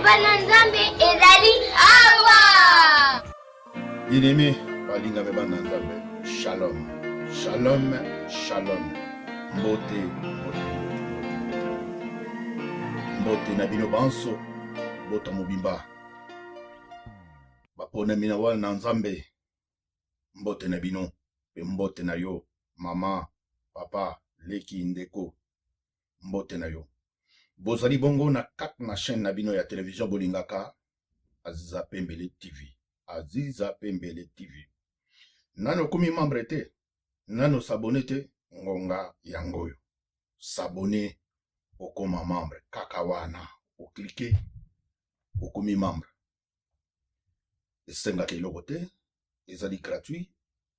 Liloba na Nzambe ezali awa. Bien-aimé, balingami bana Nzambe. Shalom. Shalom, shalom. Mbote, mbote, mbote, mbote, mbote. Mbote na bino banso, bota mobimba. Baponami na wana na Nzambe. Mbote na bino pe mbote na yo mama, papa, leki, ndeko. Mbote na yo. Bozali bongo na kati na chaîne na bino ya television bolingaka Aziza Pembele TV. Aziza Pembele TV. Nano okomi membre te, nano s'abonner te, ngonga yango oyo. S'abonner okoma membre kaka wana oklike okomi membre. Esengaka eloko te, ezali gratuit,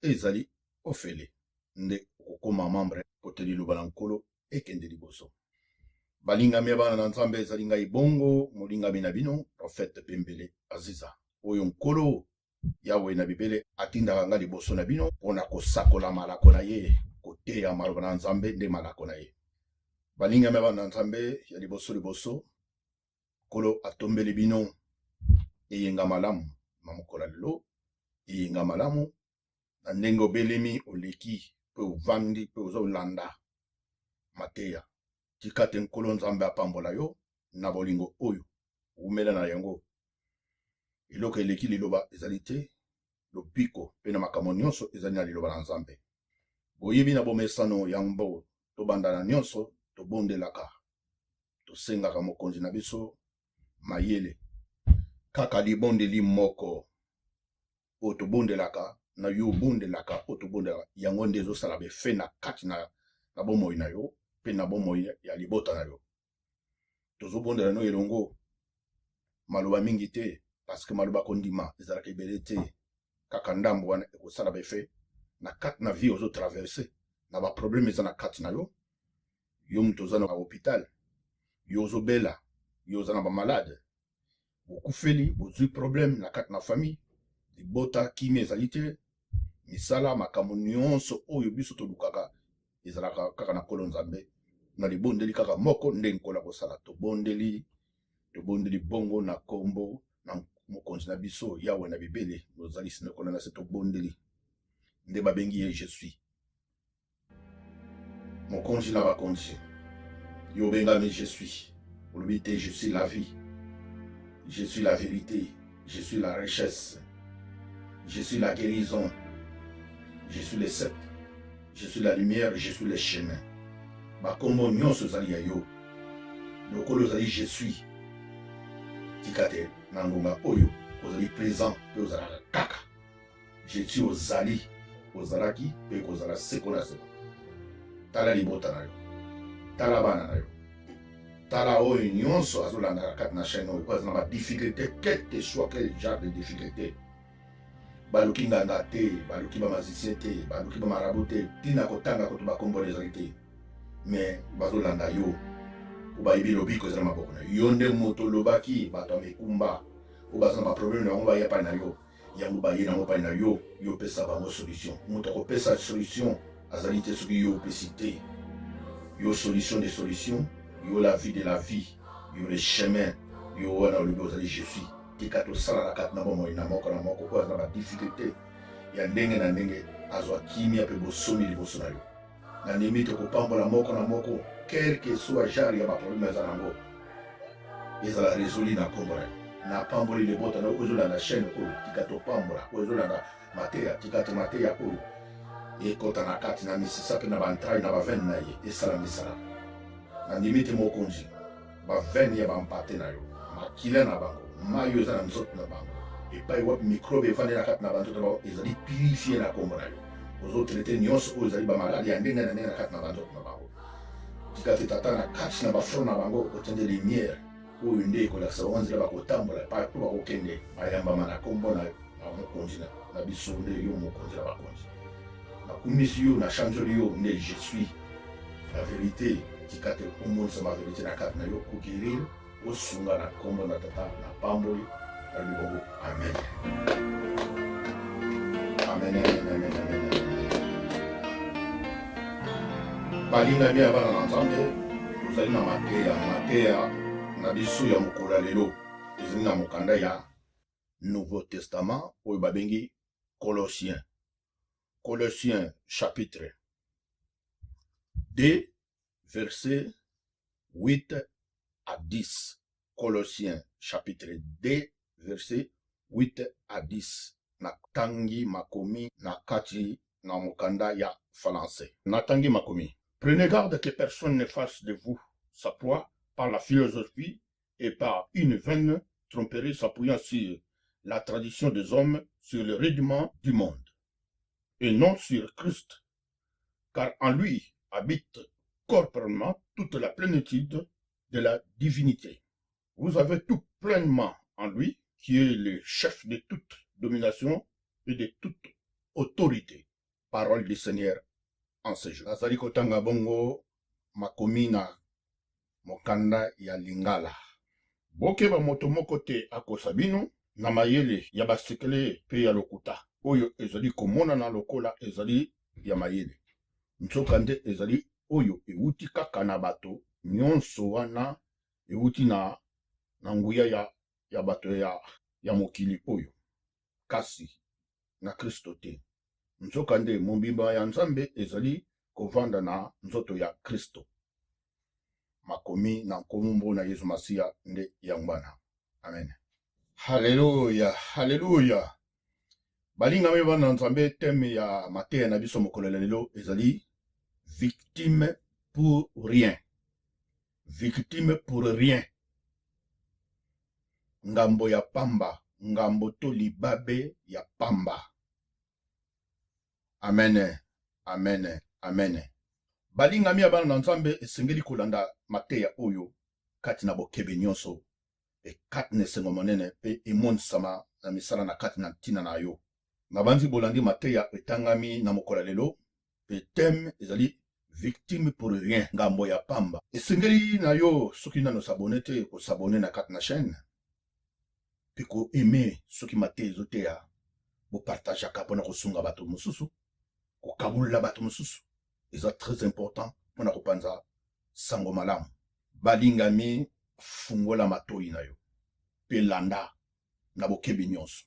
ezali ofele nde okokoma membre po te liloba na Nkolo ekende liboso. Balingami ya bana na Nzambe, ezali ngai bongo molingami na bino prophète Pembele Aziza, oyo Nkolo Yawe na bibele atindaka ngai liboso na bino mpo na kosakola malako na ye, koteya maloba na Nzambe nde malako na ye. Balingami ya bana na Nzambe, ya liboso liboso Nkolo atombeli bino eyenga malamu na mokolo ya lelo, eyenga malamu na ndenge obelemi, oleki mpe ovandi mpe ozolanda mateya. Tika te Nkolo Nzambe apambola yo na bolingo oyo wumela na yango. Eloko eleki liloba ezali te, lobiko mpe na makambo nyonso ezali na liloba na Nzambe. Boyebi na bomesano yango tobanda na nyonso tobondelaka tosengaka mokonzi na biso mayele kaka libondeli moko oyo tobondelaka na yo obondelaka oyo tobondelaka yango nde ezosala befe na kati na, na bomoi na yo mpe na bomoi ya libota na yo tozobondela no elongo maloba mingi te parce que maloba kondima ezalaka ebele te kaka ndambo wana ekosala befe na kati na vie ozo traverse na baproblème eza na kati na yo yo moto oza na hôpital yo ozobela yo oza na bamalade bokufeli bozwi problème na kati na famille libota kimia ezali te misala makambo nyonso oyo biso tolukaka ezalaka kaka na nkolo nzambe na libondeli kaka moko nde nkolo akosala tobondeli tobondeli bongo na nkombo na mokonzi na biso yawe na bibele mozalisi na nkolo na se tobondeli nde babengi ye je suis Mokonzi na bakonzi, yo obengami je suis, olobi te je suis la vie, je suis la vérité, je suis la richesse, je suis la guérison, je suis le sceptre, je suis la lumière, je suis le chemin. Bakombo nyonso ezali ya yo, lokola ozali je suis, tika te na ngonga oyo ozali présent mpe ozalaka kaka Je ozali, ozalaki mpe kozala seko na seko. Tala libota na yo, tala bana na yo, tala oyo nyonso azolandaka kati na chaîne oyo, oyo aza na badifficulté, quel que soit quel genre de difficulté. Baluki nganga te, baluki bamagicien te, baluki bamarabu te, ntina kotanga kutu bakombo ezali te, mais bazolanda yo po bayebi lobiko eza na maboko na yo. Yo nde moto olobaki bato ya mikumba oyo baza na baproblème na bango baya epai na yo. Yango baye nango epai na yo, yo pesa bango solution. Moto akopesa solution azali te soki yo opesi te. Yo solution de solution, yo la vie de la vie, yo le chemin, yo wana olobi ozali je suis. Tika tosala na kati na bomoi na moko na moko oyo aza na ba difficulté ya ndenge na ndenge azwa kimia mpe bosomi liboso na yo. Nandimi tokopambola moko na moko quel que soit genre ya baproblème aza nango ezala résolu na nkombo na yo. Napamboli libota na yo ozolanda chaîne oyo, tika topambola oyo ozolanda mateya, tika te mateya oyo ekota na kati na misisa mpe na bantrai na bavene na ye esala misala. Nandimi te mokonzi bavene ya bampate na yo, makila na bango, mai oyo eza na nzoto na bango, epai wapi mikrobe evandi na kati na banzoto na bango ezali purifie na nkombo na yo. Ozotraite nyonso oyo ezali bamaladi ya ndenge na ndenge na kati na banzoto na bango. Tika te tata na kati na bafront na bango otende lumière oyo nde ekolakisa bango nzela bakotambola partout bakokende bayambama na nkombo na mokonzi na biso nde yo mokonzi na bakonzi. Nakumisi yo na chanjoli yo nde je suis la vérité. Tika te omonisa ma vérité na kati na yo koguérir osunga na nkombo na tata na pamboli nalobi bongo amen amen amen amen amen. Balingami ya bana na Nzambe, tozali na mateya mateya na biso ya mokolo ya lelo. Ezali na mokanda ya Nouveau Testament oyo babengi Colossiens. Colossiens chapitre 2 verset 8 à 10. Colossiens chapitre 2 verset 8 à 10. Natangi makomi na kati na mokanda ya français. Natangi makomi. Prenez garde que personne ne fasse de vous sa proie par la philosophie et par une vaine tromperie s'appuyant sur la tradition des hommes, sur le rudiment du monde, et non sur Christ, car en lui habite corporellement toute la plénitude de la divinité. Vous avez tout pleinement en lui, qui est le chef de toute domination et de toute autorité. Parole du Seigneur en ce jour. Nazali kotanga bongo makomi na mokanda ya Lingala. Bokeba moto moko te akosa bino na mayele ya basekele mpe ya lokuta, oyo ezali komonana lokola ezali ya mayele, nzokande ezali oyo ewuti kaka na bato. Nyonso wana ewuti na, na nguya ya, ya bato ya, ya mokili oyo, kasi na Kristo te. Nzokande mobimba ya Nzambe ezali kovanda na nzoto ya Kristo. Makomi na nkombo na Yesu Masiya nde yango wana. Amen. Haleluya, haleluya. Balingami bana Nzambe, teme ya mateya na biso mokolo ya lelo ezali victime pour rien. Victime pour rien. Ngambo ya pamba, ngambo to libabe ya pamba. Amen, amen, amen. Balingami ya bana na Nzambe, esengeli kolanda mateya oyo kati na bokebe nyonso mpe kati na esengo monene mpe emonisama na misala na kati na ntina na yo. Nabanzi bolandi mateya etangami na mokolo ya lelo mpe thème ezali victime pour rien, ngambo ya pamba. Esengeli na yo soki nano s'abonner te, kosabonner na kati na chaîne mpe ko aimer soki mateya ezoteya, bopartageaka mpona kosunga bato mosusu, kokabolela bato mosusu, eza très important mpona kopanza sango malamu. Balingami, fungola matoi na yo mpe landa na bokebi nyonso.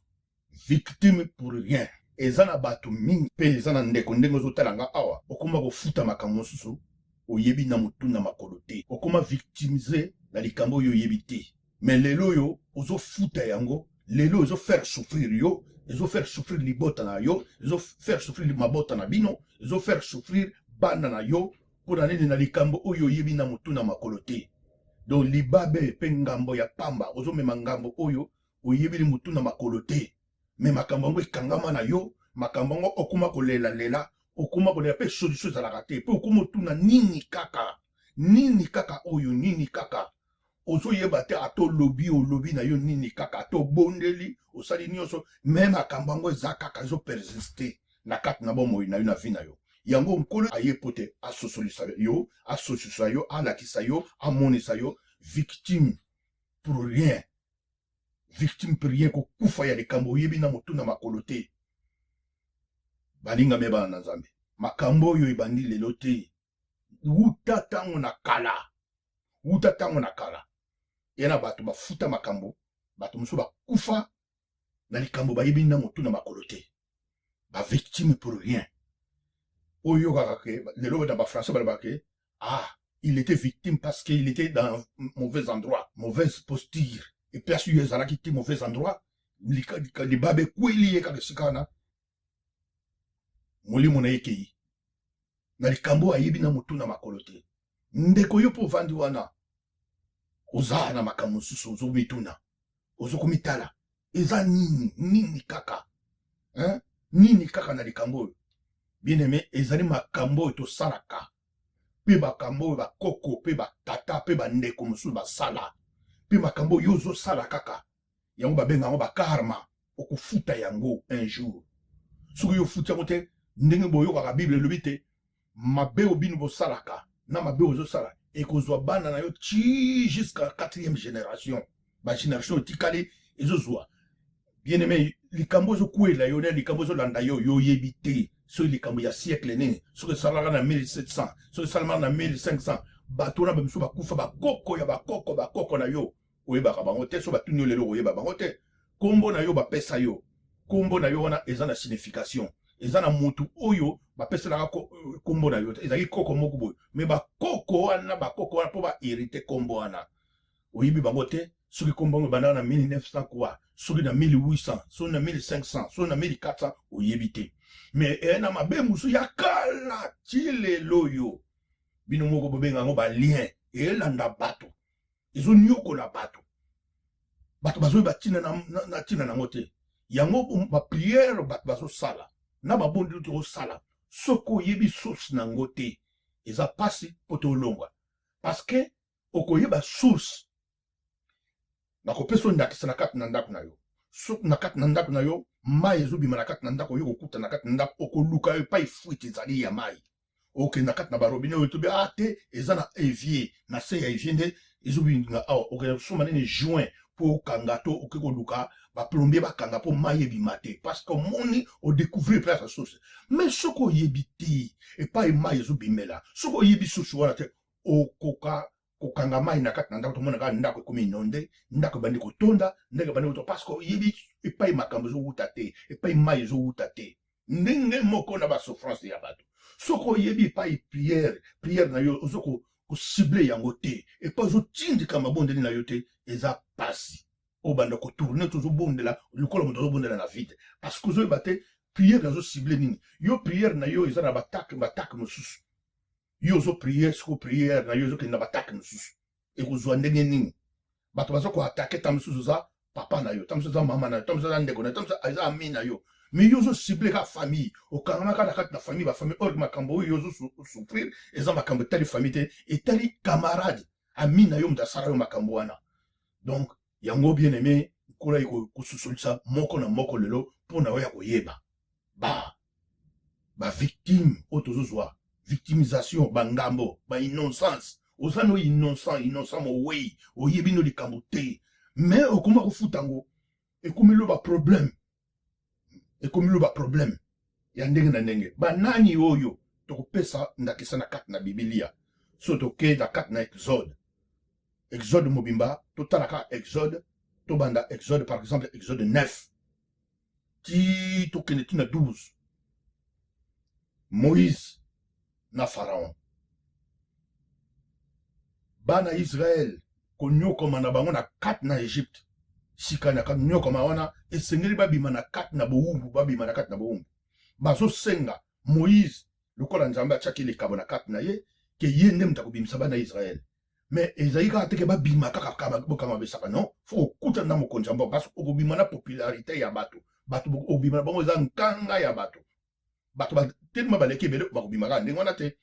Victime pour rien eza na bato mingi mpe eza na ndeko ndenge ozotala nga awa, okoma kofuta makambo mosusu oyebi na motu na makolo te, okoma victimise na likambo oyo oyebi te, mais lelo oyo ozofuta yango. Lelo ezo faire souffrir yo, ezo faire souffrir libota na yo, ezo faire souffrir mabota na bino, ezo faire souffrir bana na yo. Mpo na nini? Na likambo oyo oyebi na motu na makolo te. Donc libabe mpe ngambo ya pamba, ozomema ngambo oyo oyebeli motu na makolo te, mais makambo yango ekangama na yo, makambo yango okoma kolelalela, okoma kolela mpe solution ezalaka te, mpe okoma otuna nini kaka, nini kaka oyo, nini kaka ozoyeba te. Ata olobi, olobi na yo nini kaka, ata obondeli, osali nyonso, mais makambo yango eza kaka, ezopersiste na kati na bomoi na yo, na vie na yo. Yango Nkolo aye po te asosolisa yo, asosolisa yo, alakisa yo, amonisa yo victime pour rien, victime pour rien, kokufa ya likambo oyebi na motu na makolo te. Balingami bana na Nzambe, makambo oyo ebandi lelo te, wuta ntango na kala, wuta ntango na kala ya na bato bafuta makambo, bato mosusu bakufa na likambo bayebi na motu na makolo te, bavictime pour rien. Oyo kaka ke lelo na bafrançais balobaka ke ah, il était victime parce qu'il était dans mauvais endroit, mauvaise posture, et place oyo ezalaki te, mauvais endroit, libabe ekweli ye kaka esika wana, molimo na ye ekei na likambo ayebi na motu na makolo te. Ndeko, yo mpo ovandi wana, oza na makambo mosusu, ozomituna, ozokomitala eza nini, nini kaka, hein? Nini kaka na likambo oyo? Bien aimé, ezali makambo oyo tosalaka mpe makambo oyo bakoko mpe batata mpe bandeko mosusu basala, mpe makambo oyo ozosala kaka, yango babenga yango bakarma. Okofuta yango un jour soki yo ofuti yango te. Ndenge boyokaka Bible elobi te, mabe oyo bino bosalaka na mabe ozosala ekozwa bana na yo ti jusqu'à quatrième génération, bagénération etikali ezozwa. Bien aimé, likambo ezokwela yo na likambo ezolanda yo, yo oyebi te soki likambo ya siècle nini, soki esalaka na 1700, soki esalamaka na 1500, bato wana bamisu bakufa, bakoko ya bakoko bakoko na yo. Oyebaka bango te, so batuni yo lelo okoyeba bango te. Kombo na yo bapesa yo, kombo na yo wana eza na signification, eza na mutu oyo bapeselaka kombo na yo te, ezalaki koko moko boye. Me bakoko wana, bakoko wana mpo ba hériter kombo wana, oyebi bango te. Soki kombo yango ebandaka na 1900 quoi, soki na 1800, soki na 1500, soki na 1400, oyebi te. Me eya na mabe mosusu ya kala ti lelo oyo bino moko bobenga yango balien, elanda bato, ezoniokola bato, bato bazoyeba ntina na ntina nango te. Yango bapriere bato bazosala na babondeli tozosala, soki oyebi source nango te, eza mpasi mpo tolongwa, parce que okoyeba source. Nakopesa yo ndakisa na kati na ndako na yo. Soki na kati na ndako na yo mai ezobima na kati na ndako, oyo kokuta na kati na ndako, okoluka epai fuite ezali ya mai, okende na kati na barobine oyo tobi a te, eza na evier, na se ya evier nde ezobinga awa. Okende kosomba nini, juin, mpo okanga, to oke koluka baplombier bakanga mpo mai ebima te, parce que omoni, odécouvrir place ya source. Mais soki oyebi te epai mai ezobimela, soki oyebi source wana te, okoka kokanga mai na kati na ndako, tomona kaka ndako ekomi inondé, ndako ebandi kotonda, ndako ebandi kotonda, parce que oyebi epai makambo ezowuta te, epai mai ezowuta te. Ndenge moko na basouffrance ya bato, soki oyebi epai prière na yo ozo kocibler yango te, epai ozotindika mabondeli na yo te, eza pasi. Obanda kotourner, tozobondela lokola moto azobondela na vide, parce que ozoyeba te prière nazocibler nini. Yo, prière na yo eza na batake, batake mosusu. Yo ozoprier, siko prière na yo ezokende na batake mosusu, ekozwa ndenge nini? Bato baza koattaquer, ta mosusu eza papa na yo, ta mosusu eza mama na yo, ta mosusu eza ndeko na yo, ta mosusu eza ami na yo, mais yo ozocibler kaka famille, okangama kaka na kati na famille, bafamille. Or makambo oyo ozosouffrir eza makambo etali famille te, etali camarade, ami na yo, moto asala yo makambo wana. Donc yango, bien aimé, Nkolo ayi kosusolisa moko na moko lelo mpo na oyo ya koyeba ba bavictime oyo tozozwa, victimisation, bangambo, bainnocence. Oza no innocent, innocent mowei, oyebi no likambo te, mais okoma kofuta yango, ekomi lo baproblème, ekomi lo baproblème ya ndenge na ndenge. Banani oyo tokopesa ndakisa na kati na Bibilia? So toke na kati na Exode, Exode mobimba, totala kaka Exode, tobanda Exode, par exemple Exode 9 ti tokende ti na 12. Moïse na Pharaon, bana Israele konyokoma na bango na kati na Egypte. Sika na konyokoma wana, esengeli babima na kati na bowumbu, babima na kati na bowumbu. Bazosenga Moïse, lokola Nzambe atiaki likabo na kati na ye ke ye nde moto akobimisa bana Israele. Mais ezali kaka teke babima kaka bokanga besaka, non, faut okutana na mokonzi ya mboka, parce okobima na popularité ya bato. Bato okobima na bango eza nkanga ya bato, bato telema baleki ebele, bakobima kaka ndenge wana te.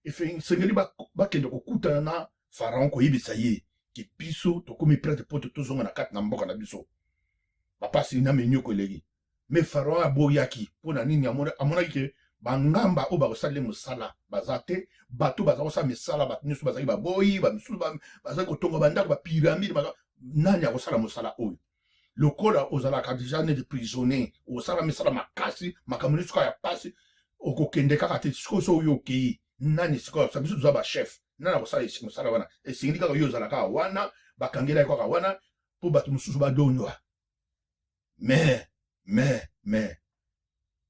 Esengeli bakende kokutana na Pharaon, koyebisa ye ke biso tokomi prêts mpo tozonga na kati na mboka na biso, bapasi na minyoko eleki. Mais Pharaon aboyaki. Mpo na nini? Amonaki ke bangamba oyo bakosalela mosala baza te, bato baza kosala misala, bato nyonso bazali baboyi, bamisusu bazali kotonga bandako, bapyramide. Nani akosala mosala oyo? Lokola ozalaka déjà neti prisonnier, osala misala makasi, makambo nyonso kaka ya pasi, okokende kaka te. Sikoyo so oyo okei, nani sikoyo? Biso toza bachef, nani akosala mosala wana? Esengeli kaka yo ozala kaka wana, bakangela ye kaka wana mpo bato mosusu badondwa. Mais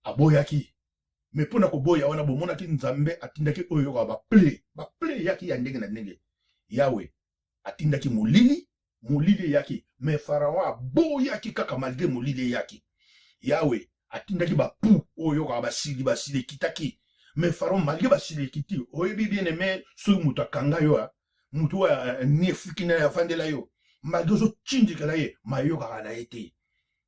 aboyaki. Mais mpo na koboya wana, bomonaki Nzambe atindaki oyo yokaka baplaies, baplaies eyaki ya ndenge na ndenge. Yawe atindaki molili, molili eyaki, mais Pharaon aboyaki kaka malgré molili eyaki. Yawe atindaki bapoux oyo yokaka basili, basili ekitaki, mais Pharaon, malgré basili ekiti, oyebi, bien aimé, soki moto akanga yo, moto oyo niefuki na ye, afandela yo, malgré ozotindikela ye, mayokaka na ye te.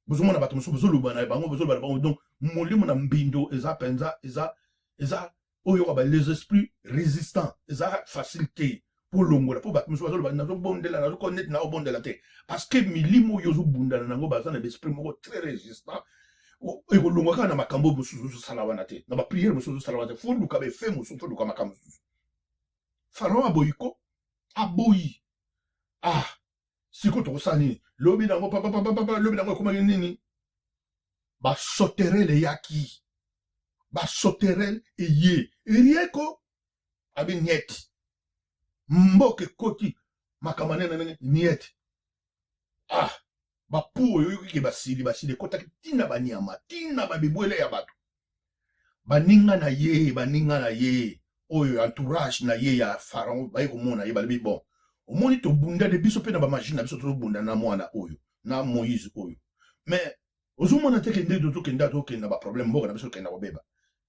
Bozomona bato mosusu, bozoloba na bango, bozoloba na bango. Donc molimo na mbindo eza mpenza, eza oyo yoka ba les esprits résistants, eza facile te mpo longola, mpo bato mosusu bazoloba: nazobondela, nazoko neti naobondela te, parce que milimo oyo ozobundana nango baza na baesprit moko très résistant. Ekolongwa kaka na makambo mosusu ozosala wana te, na baprière mosusu ozosala wana te. Faut luka baeffet mosusu, faut luka makambo mosusu. Pharaon aboyi ko aboyi. Ah, sikoyo tokosala nini? Lobi nango papapapapa, lobi nango ekomaki nini? Basauterelles eyaki, basauterelles eye, erieko abi niet, mboka ekoti makambo nene ndenge niet. Ah, bapu oyo oyoki ke basili basili ekotaki ntina banyama, ntina babibwele ya bato. Baninga na ye, baninga na ye oyo entourage na ye ya Pharaon baye komona ye, balobi bon, omoni tobunda de biso mpe na bamagine na biso, tozobunda na mwana oyo, na Moïse oyo, mais ozomona te ke nde tozokenda, tokenda baproblème, mboka na biso tokenda kobeba.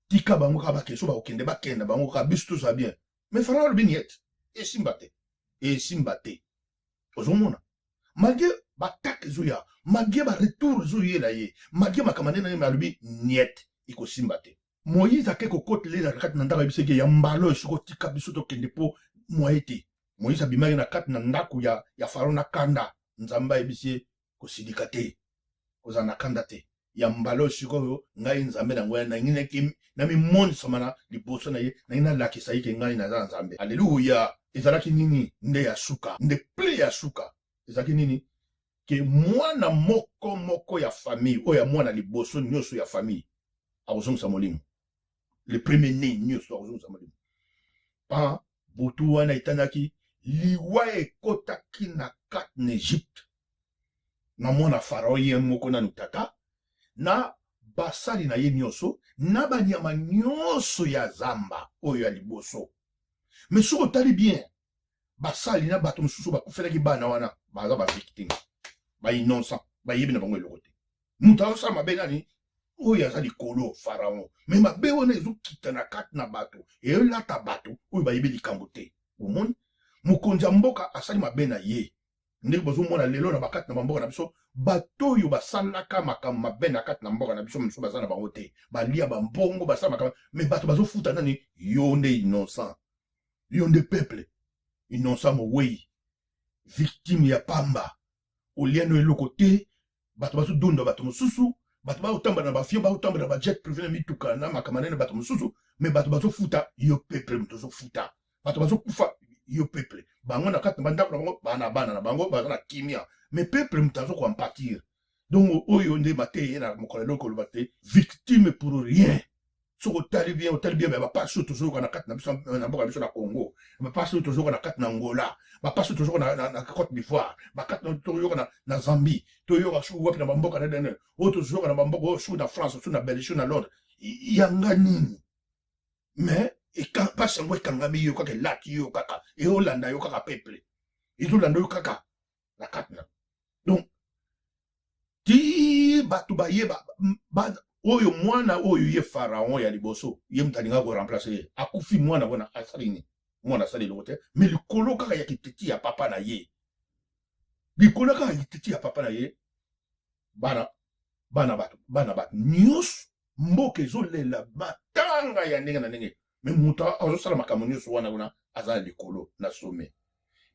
Tika bango kaka bakende, so bakokende, bakenda bango kaka, biso tozala bien. Mais Pharaon alobi niet, esimba te, esimba te. Ozomona, malgré baattaque ezoya, malgré baretour ezoyela ye, malgré makambo nde na ye, alobi niet, ekosimba te. Moïse ake kokotela na kati na ndako, ayebisaki ya mbala oyo, soki otika biso tokende, mpo moye te. Moïse abimaki na kati na ndako ya Pharaon na kanda. Nzambe ayebisi ye kosilika te, kozala na kanda te. Ya mbala oyo sikoyo, ngai Nzambe na yango nangi namimonisama na liboso na ye, nangi nalakisa ye ke ngai naza Nzambe. Alleluya! Ezalaki nini nde ya suka, nde plaie ya suka ezalaki nini? Ke mwana moko moko ya famille oyo, ya mwana liboso nyonso ya famille akozongisa molimo, le premier né nyonso akozongisa molimo. Pa butu wana etandaki, liwa ekotaki na kati na Egypte, na mwana Farao ye moko nanu tata, na basali na ye nyonso, na banyama nyonso ya zamba oyo ya liboso. Mais soki otali bien, basali na bato mosusu bakufelaki bana wana baza bavictime, bainnocent, bayebi na bango eloko te. Moto azosala mabe nani? Oyo aza likolo, Pharaon. Mais mabe wana ezokita na kati na bato, elata bato oyo bayebi likambo te. Omoni, mokonzi ya mboka asali mabe na ye. Ndenge bozomona lelo na bakati na bamboka na biso, bato oyo basalaka makambo mabe na kati na mboka na biso mosusu baza na bango te, balia bambongo, basala makambo, mais bato bazofuta nani? Yo nde innocent, yo nde peuple innocent, mowei, victime ya pamba. Olia no eloko te, bato bazodonda bato mosusu, bato baotambola na baavion, baotambola na bajet privé, na mituka, na makambo nene bato mosusu, mais bato bazofuta yo peuple. Moto ozofuta, bato bazokufa yo peuple. Bango na kati na bandako na bango, bana bana na bango baza na kimia, mais peuple moto azokoen pâtir. Donc oyo nde mateya ye na mokolo eloko koloba te, victime pour rien. Soki otali bien, otali bien, bapasi oyo tozoyoka na kati na biso, na mboka na biso na Congo, bapasi oyo tozoyoka na kati na Angola, bapasi oyo tozoyoka na Côte d'Ivoire, bakati toyoka na Zambie, toyoka soki wapi na bamboka nene oyo tozoyoka na bamboka oyo, soki na France, soki na Belgique, na Londres, yanga nini? Mais mpasi yango ekangami yo kaka, elati yo kaka, eolanda yo kaka, peuple ezolanda yo kaka na kati na. Donc ti bato bayeba oyo mwana oyo ye Pharaon ya liboso, ye moto alingaka koremplacer ye, akufi. Mwana wana asali nini? Mwana asali eloko te, mais likolo kaka ya kititi ya papa na ye, likolo kaka ya kititi ya papa na ye, bana bana bato, bana bato nyonso, mboka ezolela matanga ya ndenge na ndenge, mais moto azosala makambo nyonso wana kuna aza na likolo, na sommet.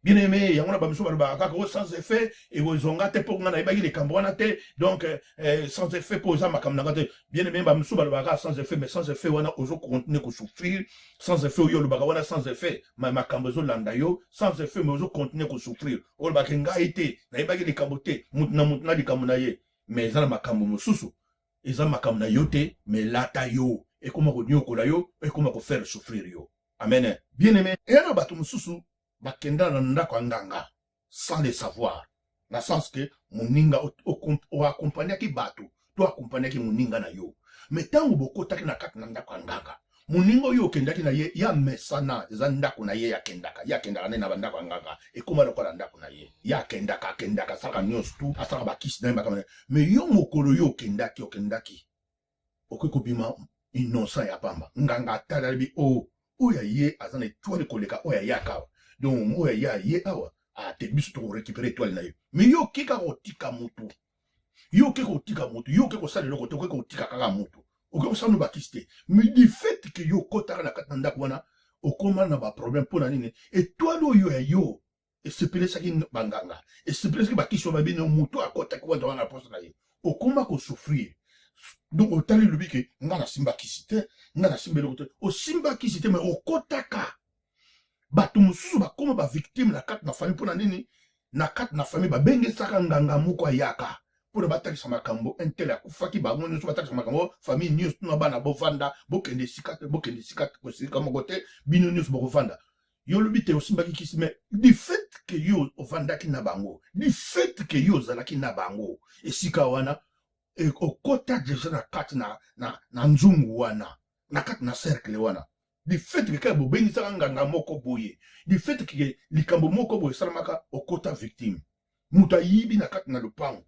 Bien aimé, yango na bamiso balobaka kaka o sans effet, ekozonga te mpo nga nayebaki likambo wana te. Donc sans effet mpo oza makambo nanga te. Bien aimé, bamiso balobaka kaka sans effet, mais sans effet wana ozocontinuer kosouffrir. Sans effet oyo olobaka wana sans effet, ma makambo ezolanda yo. Sans effet, mais ozocontinuer kosouffrir. Olobaka ngai te nayebaki likambo te, mutu na mutu na likambo na ye, mais eza na makambo mosusu eza makambo na yo te, mais lata yo, ekoma koniokola yo, ekoma kofaire souffrir yo. Amen. Bien aimé, eya na bato mosusu bakenda na ndako ya nganga sans le savoir, na sens ke moninga oaccompagnaki bato to accompagnaki moninga na yo, mais ntango bokotaki na kati na ndako ya nganga, moninga oyo okendaki na ye ya mesana, eza ndako na ye akendaka, ye akendaka nde na bandako ya nganga, ekóma lokola ndako na ye. Ye akendaka, akendaka, asalaka nyonso tu, asalaka bakisi na ye, makambo. Mais yo, mokolo yo okendaki, okendaki, okoki kobima innocent ya pamba. Nganga atali, alobi o oyo aye aza na étoile koleka oyo ayaka awa. Donc oyo aye, aye awa ate, biso tokorécupérer étoile na ye. Mais yo oke kaka kotika motu, yo oke kotika motu, yo oke kosala eloko te, oke kotika kaka motu, oke kosala no bakisi te. Mais du fait ke yo okotaka na kati na ndako wana, okóma na baproblème. Mpo na nini? Étoile oyo ya yo esepelesaki banganga, esepelesaki bakisi oyo babino, motu akotaki wana wana posa na ye, okóma kosouffrir. Donc otali, lobi ke nga nasimba kisi te, nga nasimba eloko te. Osimba kisi te, mais okotaka. Bato mosusu bakóma bavictime na kati na famille. Mpo na nini? Na kati na famille babengesaka nganga moko ayaka mpona batakisa makambo. Un tel akufaki, bango nyonso batakisa makambo, famille nyonso tuna bana bovanda, bokende esika te, bokende esika moko te, bino nyonso bokovanda. Yo olobi te osimbaki kisi, mais du fait que yo ovandaki na bango, du fait que yo ozalaki na bango esika wana, okota deja na kati na nzungu wana, na kati na cercle wana, du fait que kaka bobengisaka nganga moko boye, du fait que likambo moko boye esalamaka, okota victime. Moto ayibi na kati na lopango,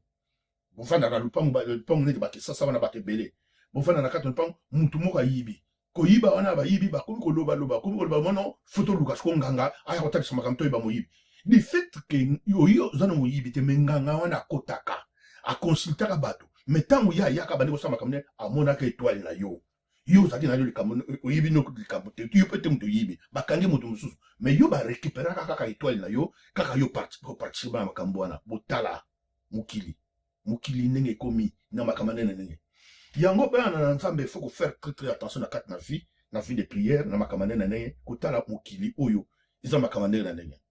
bovanda na lopango, lopango neti bato esasa wana, bato ebele bovanda na kati na lopango, motu moko ayibi. Koyiba wana, bayibi bakomi kolobaloba, bakomi koloba mono fo toluka siko nganga aya kotalisa makambo, toyeba moyibi. Du fait que oyo oza na moyibi te, mais nganga wana akotaka, aconsultaka bato, mais ntango ye ayaka, bandi kosala makambo ne, amonaka étoile na yo. Yo ozalaki na yo likambo, oyebi no likambo te, yo mpe te moto oyibi, bakangi moto mosusu, mais yo barécupéraka kaka étoile na yo, kaka yo participe na makambo wana. Botala mokili, mokili ndenge ekomi na makambo ndenge ndenge yango. Mpe na Nzambe, faut kofaire très très attention na kati na vie, na vie de prière, na makambo ndenge na ndenge. Kotala mokili oyo eza makambo ndenge na ndenge.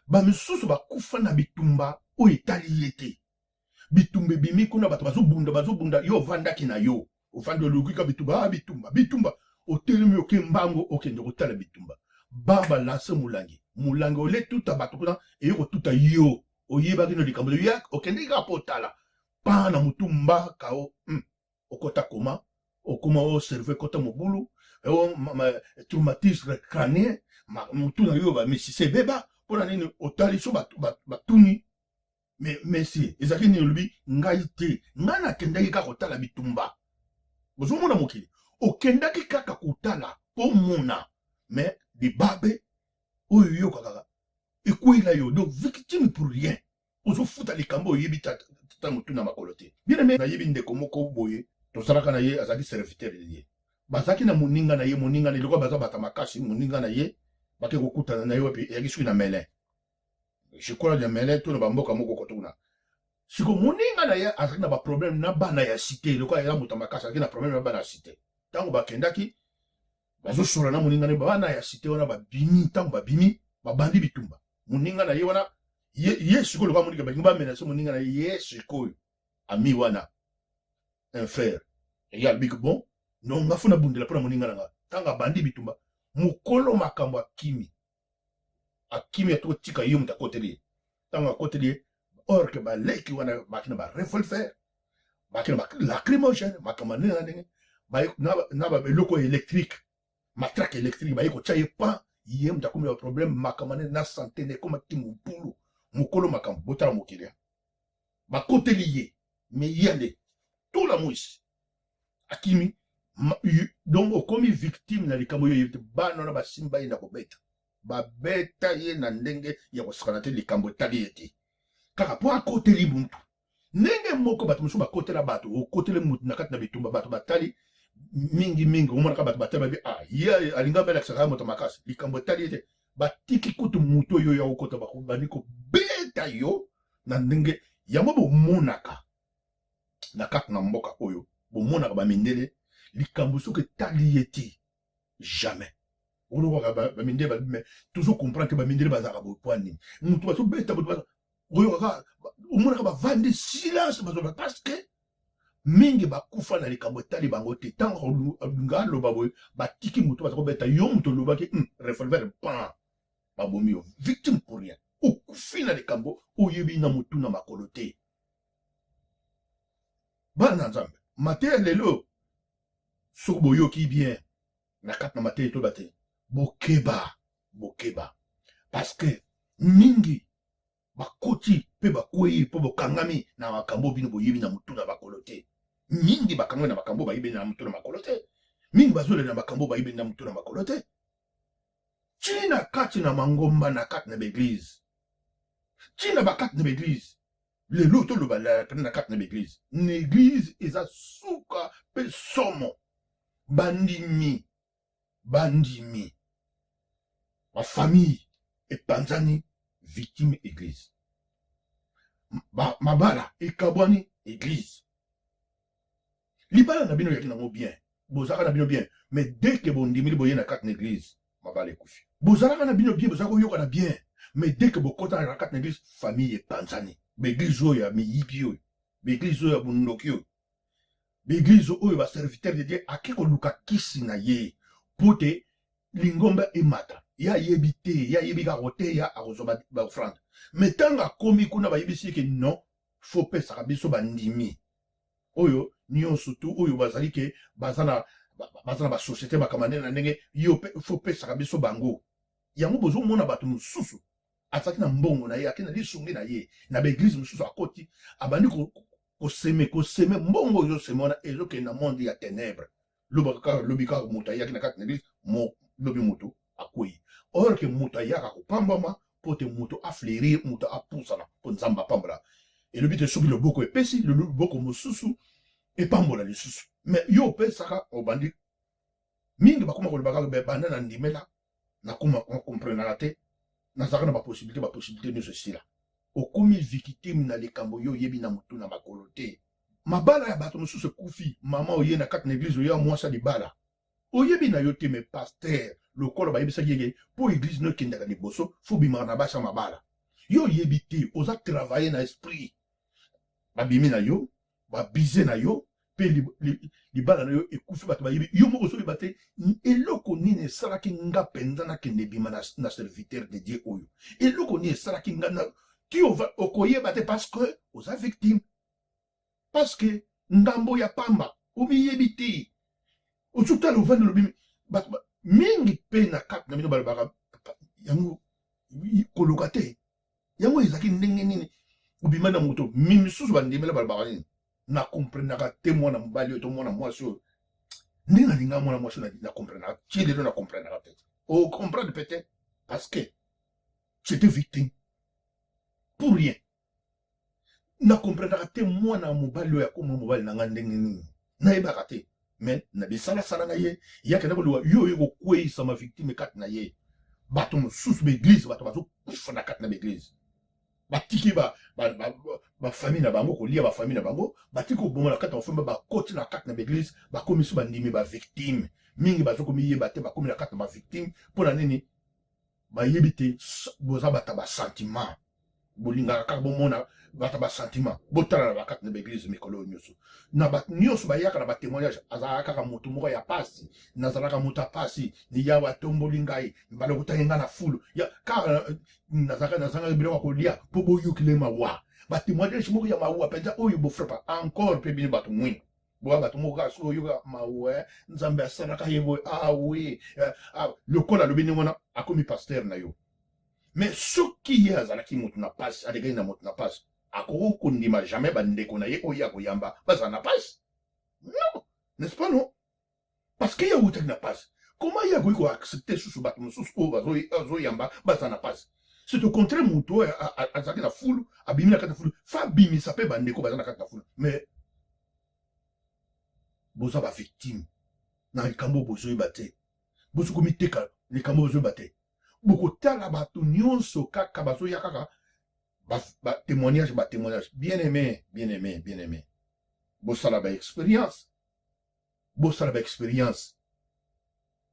Bamisusu bakufa na bitumba oyo etali ye te. Bitumba ebimi kuna, bato bazobunda, bazobunda, yo ovandaki na yo, ovandi, olukika bitumba, ah, bitumba, bitumba, otelemi, oke mbango, okende kotala bitumba, ba balancer molangi, molangi ole tuta bato kuna, eye kotuta yo. Oyebaki no likambo ya okendeki kaka mpo otala pa na motu mbaka o. Okota koma, okoma o cerveau ekota mobulu, o traumatisme crânien, motu na yo bamisisa ebeba. Mpona nini? Otali so batuni, mais monsieur, ezalaki nini? Olobi ngai te, ngai nakendaki kaka kotala bitumba. Bozomona mokili, okendaki kaka kotala mpo mona, mais libabe oyo yoka kaka ekweyela yo. Donc victime pour rien, ozofuta likambo oyebi tata motu na makolo te. Bien aimé, nayebi ndeko moko boye, tozalaka na ye, azalaki serviteur ye, bazalaki na moninga na ye, moninga na ye lokola baza bato makasi, moninga na ye bake kokutana na ye wapi? Eyaki soki na Melun, je crois, na Melun to na bamboka moko koto kuna. Siko moninga na ye azalaki na baproblème na bana ya cité. Lokola eza moto makasi, azalaki na problème na bana ya cité. Ntango bakendaki, bazosola na moninga na ye, bana ya cité wana babimi. Ntango babimi, babandi bitumba. Moninga na ye wana ye, ye sikoyo lokola moninga, balingi bamenacer moninga na ye. Ye sikoyo ami wana, un frère, ye alobiki: "Bon, non, nga fo nabundela mpona moninga na nga." Ntango abandi bitumba, mokolo makambo akimi, akimi, atotika ye, moto akoteli ye. Ntango akoteli ye, or que baleki wana baki na barevolver, baki na balacrymogène, makambo ndenge na ndenge, na baeloko électrique, matraque électrique, baye kotia ye pan. Ye moto akomi na baproblème, makambo ndenge na santé na ekomaki mobulu. Mokolo makambo, botala mokili, bakoteli ye, mais ye nde tola mwisi akimi. Donc okomi victime na likambo oyo oyebi te. Bana wana basimba ye na kobeta, babeta ye na ndenge ya kosakana te. Likambo etali ye te, kaka mpo akoteli mutu. Ndenge moko bato mosusu bakotela bato, okoteli mutu na kati na bitumba, bato batali mingimingi, omonaka bato batali, babi: "Ah, ye alingi abelakisaka moto makasi." Likambo etali ye te, batiki kutu mutu oyo ya kokota, bandi kobeta yo na ndenge yango. Bomonaka na kati na mboka oyo, bomonaka bamindele, likambo soki etali ye te, jamais. Olokaka bamindele balobi, mais toujours comprendre que bamindele bazalaka boye. Po nini mutu bazobeta moto, oyokaka, omonaka bavandi silence, bazoba, parce que mingi bakufa na likambo etali bango te. Ntango alinga aloba boye, batiki moto, baza kobeta yo, moto olobaki, revolver pan, babomi yo. Victime pour rien, okufi na likambo oyebi na motu na makolo te. Bana na Nzambe, mateya lelo, soki boyoki bien na kati na mateya, toyeba te, bokeba, bokeba, parce que mingi bakoti mpe bakwei mpo bokangami na makambo bino boyebi na motu na makolo te. Mingi bakangami na makambo bayebi na motu na makolo te. Mingi bazolela na makambo bayebi na motu na makolo te. Ntina kati na mangomba, na kati na baeglise, ntina bakati na baeglise lelo, toloba pene na kati na baeglise, na église eza suka mpe somo. Bandimi, bandimi, bafamille epanzani, victime église. Mabala ekabwani, église. Libala na bino eyaki nango bien, bozalaka na bino bien, mais dès que bondimili, boye na kati na église, mabala ekufi. Bozalaka na bino bien, bozalaka koyokana bien, mais dès que bokotana na kati na église, famille epanzani. Baeglise oyo ya miyibi oyo, baeglise oyo ya bondoki oyo, baeglise oyo baserviteur de Dieu ake koluka kisi na ye po te lingomba emata. Ye ayebi te, ye ayebi kaka koteya, akozwa baofrande. Mais ntango akomi kuna, bayebisi ye ke non, faut pesaka biso bandimi oyo nyonso tu oyo bazali ke baza na baza na basociété, makambo ndenge na ndenge, yo faut pesaka biso bango. Yango bozomona bato mosusu azalaki na mbongo na ye, ake na lisungi na ye na baeglise mosusu, akoti, abandi kosemer kosemer mbongo. Oyo osemer wana ezokende na monde ya ténèbre. Loba kaka, lobi kaka moto ayaki na kati na église mo, lobi moto akwei. Or ke moto ayaka kopambwama mpo te moto afleurir, moto apusana mpo Nzambe apambola. Elobi te soki loboko epesi, loboko mosusu epambola lisusu. Mais yo opesaka, obandi mingi bakoma koloba kaka banda na ndimela, nakoma comprenaka te, nazalaka na bapossibilité, bapossibilité nyonso esila. Okomi victime na likambo yo oyebi na motu na makolo te. Mabala ya bato mosusu ekufi. Mama oye na kati na église, oya mwasi ya libala, oyebi na yo te. Mais pasteur lokola bayebisaki ye ke mpo église no ekendaka liboso, faut bimaka na basi ya mabala. Yo oyebi te, oza travaille na esprit, babimi na yo, babize na yo, mpe libala na yo ekufi. Bato bayebi, yo moko ozoyeba te eloko nini esalaki nga mpenza nakende bima na serviteur de Dieu oyo, eloko nini esalaki nga na ti okoyeba te, parce que oza victime, parce que ngambo ya pamba, omiyebi te. Ozotala, ovandi, olobi bato mingi mpe na kati na bino balobaka yango koluka te. Yango ezalaki ndenge nini obima na moto misusu? Bandimela balobaka nini? Na comprenaka te mwana mobali oyo to mwana mwasi oyo, ndenge nalinga mwana mwasi, na comprenaka ti lelo, na comprenaka te. Ocomprendre peut-être parce que j'étais victime pour rien. Na comprenaka te mwana mobali oyo akoma mobali na nga ndenge nini, nayebaka te. Mais na bisalasala na ye, ye akenda koluka yo, oyo kokweyisama victime kati na ye. Bato mosusu baeglise, bato bazokufa na kati na baeglise, batiki bafamille na bango kolia, bafamille na bango batiki koboma na kati na bafamille, bakoti na kati na baeglise, bakomisi bandimi bavictime. Mingi bazokomiyeba te, bakomi na kati na bavictime. Mpo na nini? Bayebi te. Boza bato ya basentiment, bolingaka kaka bomona bato ya basentiment. Botala na bakati na baeglise mikolo oyo nyonso, na bato nyonso bayaka na batémoignage, azalaka kaka moto moko ya pasi: nazalaka moto ya pasi, Yawe atomboli ngai, balokotaki ngai na fulu ya kaka, nazalaka nazangaki biloko ya kolia. Mpo boyokile mawa, batémoignage moko ya mawa mpenza oyo bofrappa encore mpe bino bato mwindu. Boya bato moko kaka soki oyoka mawa, Nzambe asalaka ye boye, awe lokola alobi ndenge wana, akomi pasteur na yo. Mais soki ye azalaki moto na pasi, alekaki na moto na pasi, akoki kondima jamais bandeko na ye oyo akoyamba bazala na pasi. Non, n'est-ce pas? Non, parce que ye awutaki na pasi. Comment ye akoki koaccepte susu bato mosusu oyo bazoyamba bazala na pasi? C'est au contraire, moto oyo azalaki na fulu, abimi na kati na fulu, faut abimisa mpe bandeko baza na kati na fulu. Mais boza bavictime na likambo oyo bozoyeba te, bozo komiteka likambo oyo bozoyeba te. Bokotala bato nyonso kaka bazoya kaka batémoignage, batémoignage. Bien aimé, bien aimé, bien aimé, bosala baexpérience, bosala baexpérience.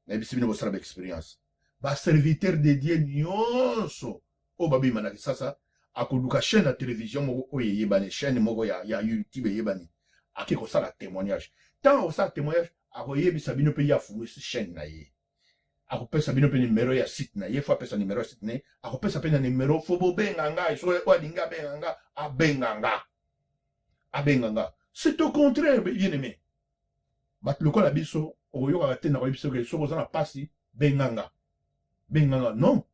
Nayebisi bino, bosala baexpérience. Baserviteur de Dieu nyonso oyo babima na Kisasa, akoluka chaîne ya télévision moko oyo eyebani, chaîne moko ya YouTube eyebani, ake kosala témoignage. Ntango akosala témoignage, akoyebisa bino mpe ye afungwisi chaîne na ye, akopesa bino mpe nimero ya site na ye. Faut apesa nimero ya site na ye, akopesa mpe na nimero faut bobenga ngai. Soki oyo alingi abenga nga, abenga nga, abenga nga. C'est au contraire, bien aimé, bato lokola biso okoyokaka te. Nakoyebi soki soki oza na mpasi, benga nga, benga nga. Non,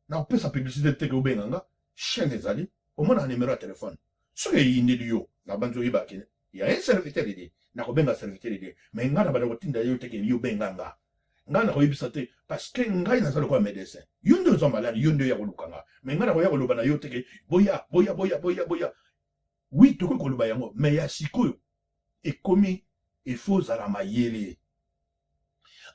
nakopesa publicité te ke obenga nga. Chaîne ezali, omonaka nimero ya telefone. Soki eyindeli yo na banzi, oyebaki ya un serviteur de Dieu, nakobenga serviteur de Dieu. Mais ngai na banda kotinda yo te ke yo benga nga. Ngai nakoyebisa te, parce que ngai naza lokola médecin. Yo nde oza malade, yo nde oya koluka nga. Mais ngai nakoya koloba na yo te ke boya, boya, boya, boya, boya. Oui, tokoki koloba yango, mais ya sikoyo ekomi efo ozala mayele.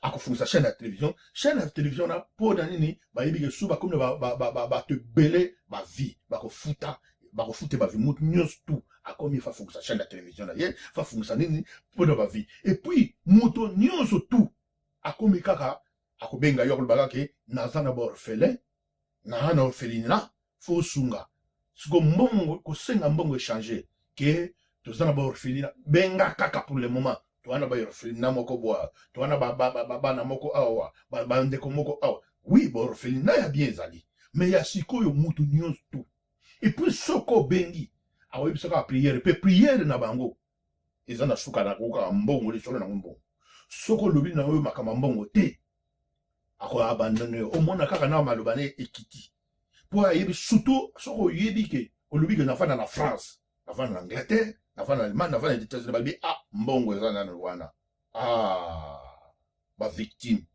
Akofungisa chaîne ya télévision, chaîne ya télévision na mpo na nini? Bayebi ke su bakomi na bato ebele, bavues bakofuta, bakofute bavues. Mutu nyonso tu akomi faut afungisa chaîne ya télévision na ye, faut afungisa nini mpo na bavues. Et puis moto nyonso tu akomi kaka akobenga yo, akoloba kaka ke naza na baorphelin, naa na orphelinat, faut osunga. Siko mbongo, kosenga mbongo échange ke toza na baorphelinat, benga kaka. Pour le moment toza na baorphelinat moko bwa, toza na bana moko awa, bandeko moko awa. Oui, baorphelinat ya bien ezali, mais ya sikoyo mutu nyonso tout. Et puis soki obengi akoyebisaka prière, mpe prière na bango eza na suka na kaka mbongo, lisolo nango mbongo. Soki olobi na oyo makambo ya mbongo te, akoabandone yo, omona kaka na maloba ne ekiti, mpo ayebi. Surtout soki oyebi ke olobi ke nafanda na France, nafanda na Angleterre, nafanda na Allemagne, nafanda na États-Unis, balobi: "Ah, mbongo eza nano wana." Ah, bavictime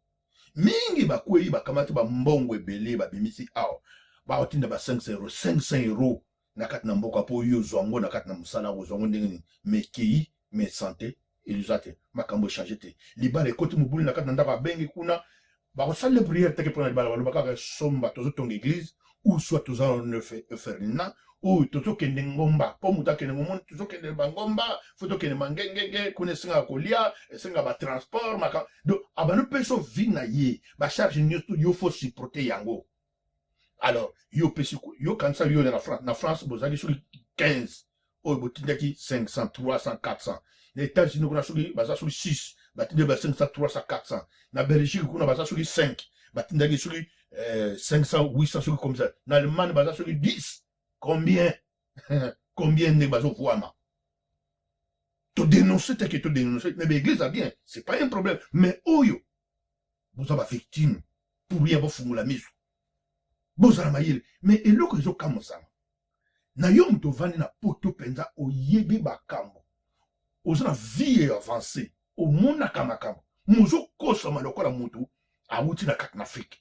mingi bakwei, bakamati bambongo ebele, babimisi awa, baotinda ba 5 euro, 500 euro na kati na mboka, mpo oyo ozwa yango na kati na mosala, kozwa yango ndenge nini? Mais kei, mais santé eza te, makambo echange te, libala ekoti mobulu na kati na ndako. Abengi kuna, bakosalela prière teke mpona libala, baloba kaka somba tozotonga église ou soit toza orphelinat oyo tozokende ngomba, mpo moto akende ngomoni, tozokende bangomba, fo tokende mangengenge kuna, esengaka kolia, esengaka batransport maka. Donc abandi mpe vie na ye, bacharge nyonso yo fo supporter yango. Alors yo opesi, yo kanisa yo na France, na France bozalaki soki 15 oyo botindaki 500, 300, 400. Na États-Unis kuna soki baza soki 6, batindaki ba 500, 300, 400. Na Belgique kuna baza soki 5, batindaki soki 500, 800, soki comme ça. Na Allemagne baza soki 10, combien, combien? Ndenge bazovwama, todénonce te ke todénonce, mais baéglise a bien, c'est pas un problème, mais oyo boza bavictime pour rien. Bofungola miso, bozala mayele. Mais eloko ezokamwisama na yo, moto ovandi na poto mpenza, oyebi makambo, oza na vie avancée, omonaka makambo, mozokosama lokola moto awuti na kati na Afrique.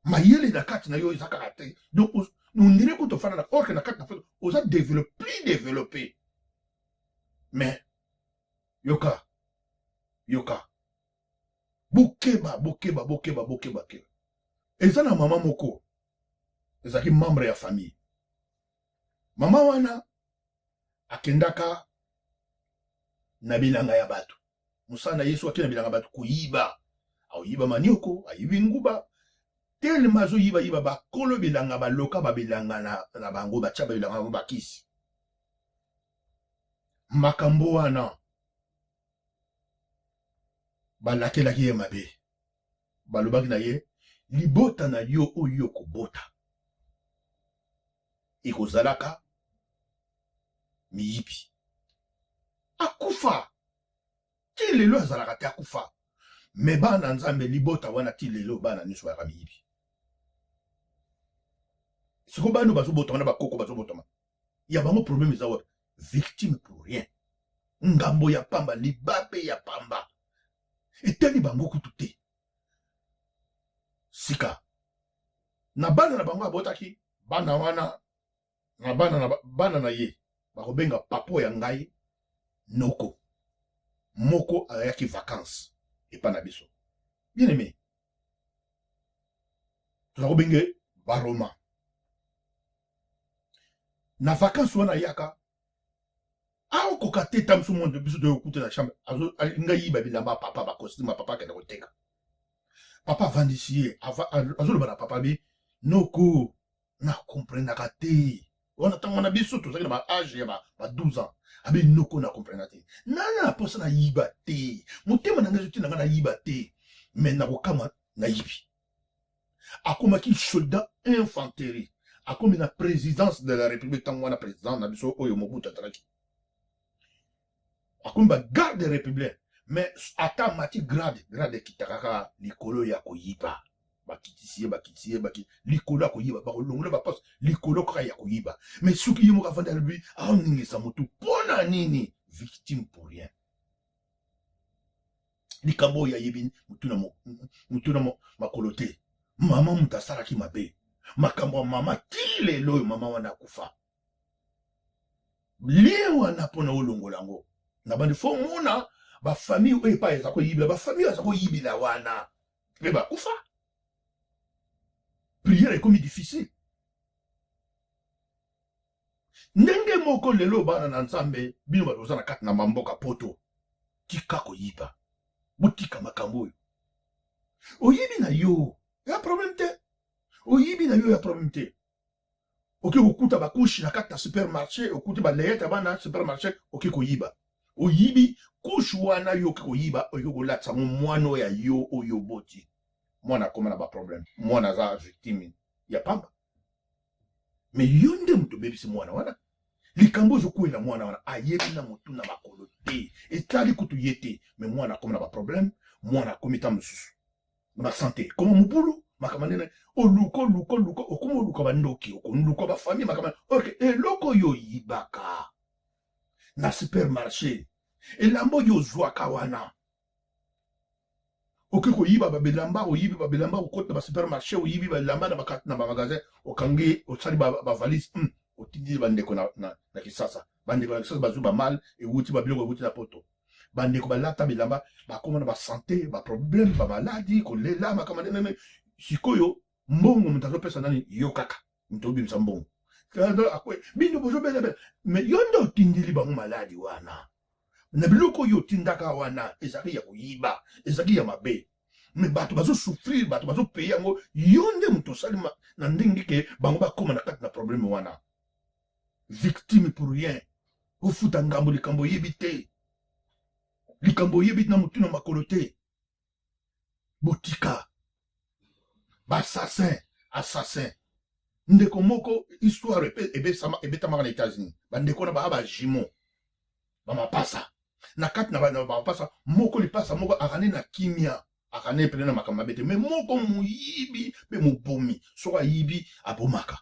Mayele na kati na yo eza kaka te. Donc on dirait kutu ofanda na or que na kati na Afrique oza développé, plus développé. Mais yoka, yoka, bokeba, bokeba, bokeba, bokeba keba. Eza na mama moko ezalaki membre ya famille. Mama wana akendaka na bilanga ya bato, mosala na ye so akende na bilanga ya bato koyiba, aoyiba manioko, ayibi nguba. Telema azoyibayiba, bakolo bilanga baloka babilanga na bango, batya babilanga bango bakisi. Makambo wana balakelaki ye mabe, balobaki na ye: "Libota na yo oyo okobota ekozalaka miyibi." Akufa, ti lelo azalaka te, akufa. Mais bana Nzambe, libota wana ti lelo bana nyonso bayaka miyibi. Siko bana bazobotama na bakoko bazobotama ya bango, problème eza wapi? Victime pour rien, ngambo ya pamba, libabe ya pamba, etali bango kutu te. Sika na bana na bango abotaki, bana wana na bana na bana na ye bakobenga papo ya ngai noko moko ayaki vacance epa na biso. Bien aimé, toza kobenge baroma na vacance wana, ayaka aokoka te. Ta mosu mondo biso toyokuta na chambre, alinga yiba bilamba papa, bacostume papa, akende koteka. Papa avandisi ye, azoloba na papa bi: "Noko, nakomprenaka te." Wana ntango wana biso tozalaki na baage ya ba 12 ans. Abi: "Noko, na comprena te, nana na mposa nayiba te, motema na ngai ezotinda ngai nayiba te, mais nakokama nayibi." Akomaki soldat infanterie, akomi na présidence de la République. Ntango wana président na biso oyo Mobutu azalaki, akomi bagarde républicain. Mais ata amati grade, grade ekitaka kaka likolo ya koyiba. Bakitisi ye, bakitisi ye, likolo ya koyiba, bakolongola baposte likolo kaka ya koyiba. Mais soki ye moko afandi, alobi aoningisa motu mpo na nini? Victime pour rien. Likambo oyo ayebi mutu na makolo te. Mama moto asalaki mabe, makambo ya mama ti lelo oyo mama wana akufa, lien wana mpona olongola yango na bandi fo mona bafamille oyo epai eza koyibila, bafamille oyo aza koyibila wana mpe bakufa. Prière ekomi difficile. Ndenge moko lelo bana na Nzambe, bino bato boza na kati na bamboka poto, tika koyiba, botika makambo oyo. Oyibi na yo ya problème te, oyibi na yo ya problème te. Oke kokuta bacouche na kati na supermarché, okuti baleyete ya bana supermarché, oke koyiba, oyibi couche wana, yo oke koyiba, oke kolatisa ngo mwana oyo ya yo oyo oboti. Mwana akoma na baproblème, mwana aza victime ya pamba. Me yo nde moto obebisi mwana wana. Likambo ozokwela mwana wana ayebi na motu na makolo te, etali kutu ye te. Me mwana akomi na baproblème, mwana akomi ta mosusu na basante, koma mobulu, makambo ndene oluka oluka oluka, okoma oluka bandoki, okoluka bafamille, makambo ok. Eloko oyo oyibaka na supermarché, elamba oyo ozwaka wana, okoki koyiba babilamba, oyibi babilamba, okoti na basupermarché, oyibi bilamba na bamagasin, okangi, osali bavalise, otindi bandeko na Kisasa. Bandeko na Kisasa bazwi bamal ewuti, babiloko ewuti na Poto. Bandeko balata bilamba, bakóma na basante, baproblème, bamaladi, kolela, makambo ndenge. Sikoyo mbongo moto azopesa nani? Yo kaka moto obimisa mbongo. Bino bozobelabela, mais yo nde otindeli bango maladi wana na biloko oyo otindaka wana. Ezalaki ya koyiba, ezalaki ya mabe, mais bato bazosouffrir, bato bazopaye yango. Yo nde moto osali na ndenge ke bango bakóma na kati na problème wana. Victime pour rien, ofuta ngambo likambo oyebi te, likambo oyebi na motu na makolo te. Botika baassassin, assassin. Ndeko moko, histoire ebetamaka na États-Unis, bandeko na baa bajumeaux, bamapasa. Na kati na bamapasa moko, lipasa moko akane na kimia, akane pene na makambo mabe te, mais moko moyibi mpe mobomi. Soki ayibi, abomaka.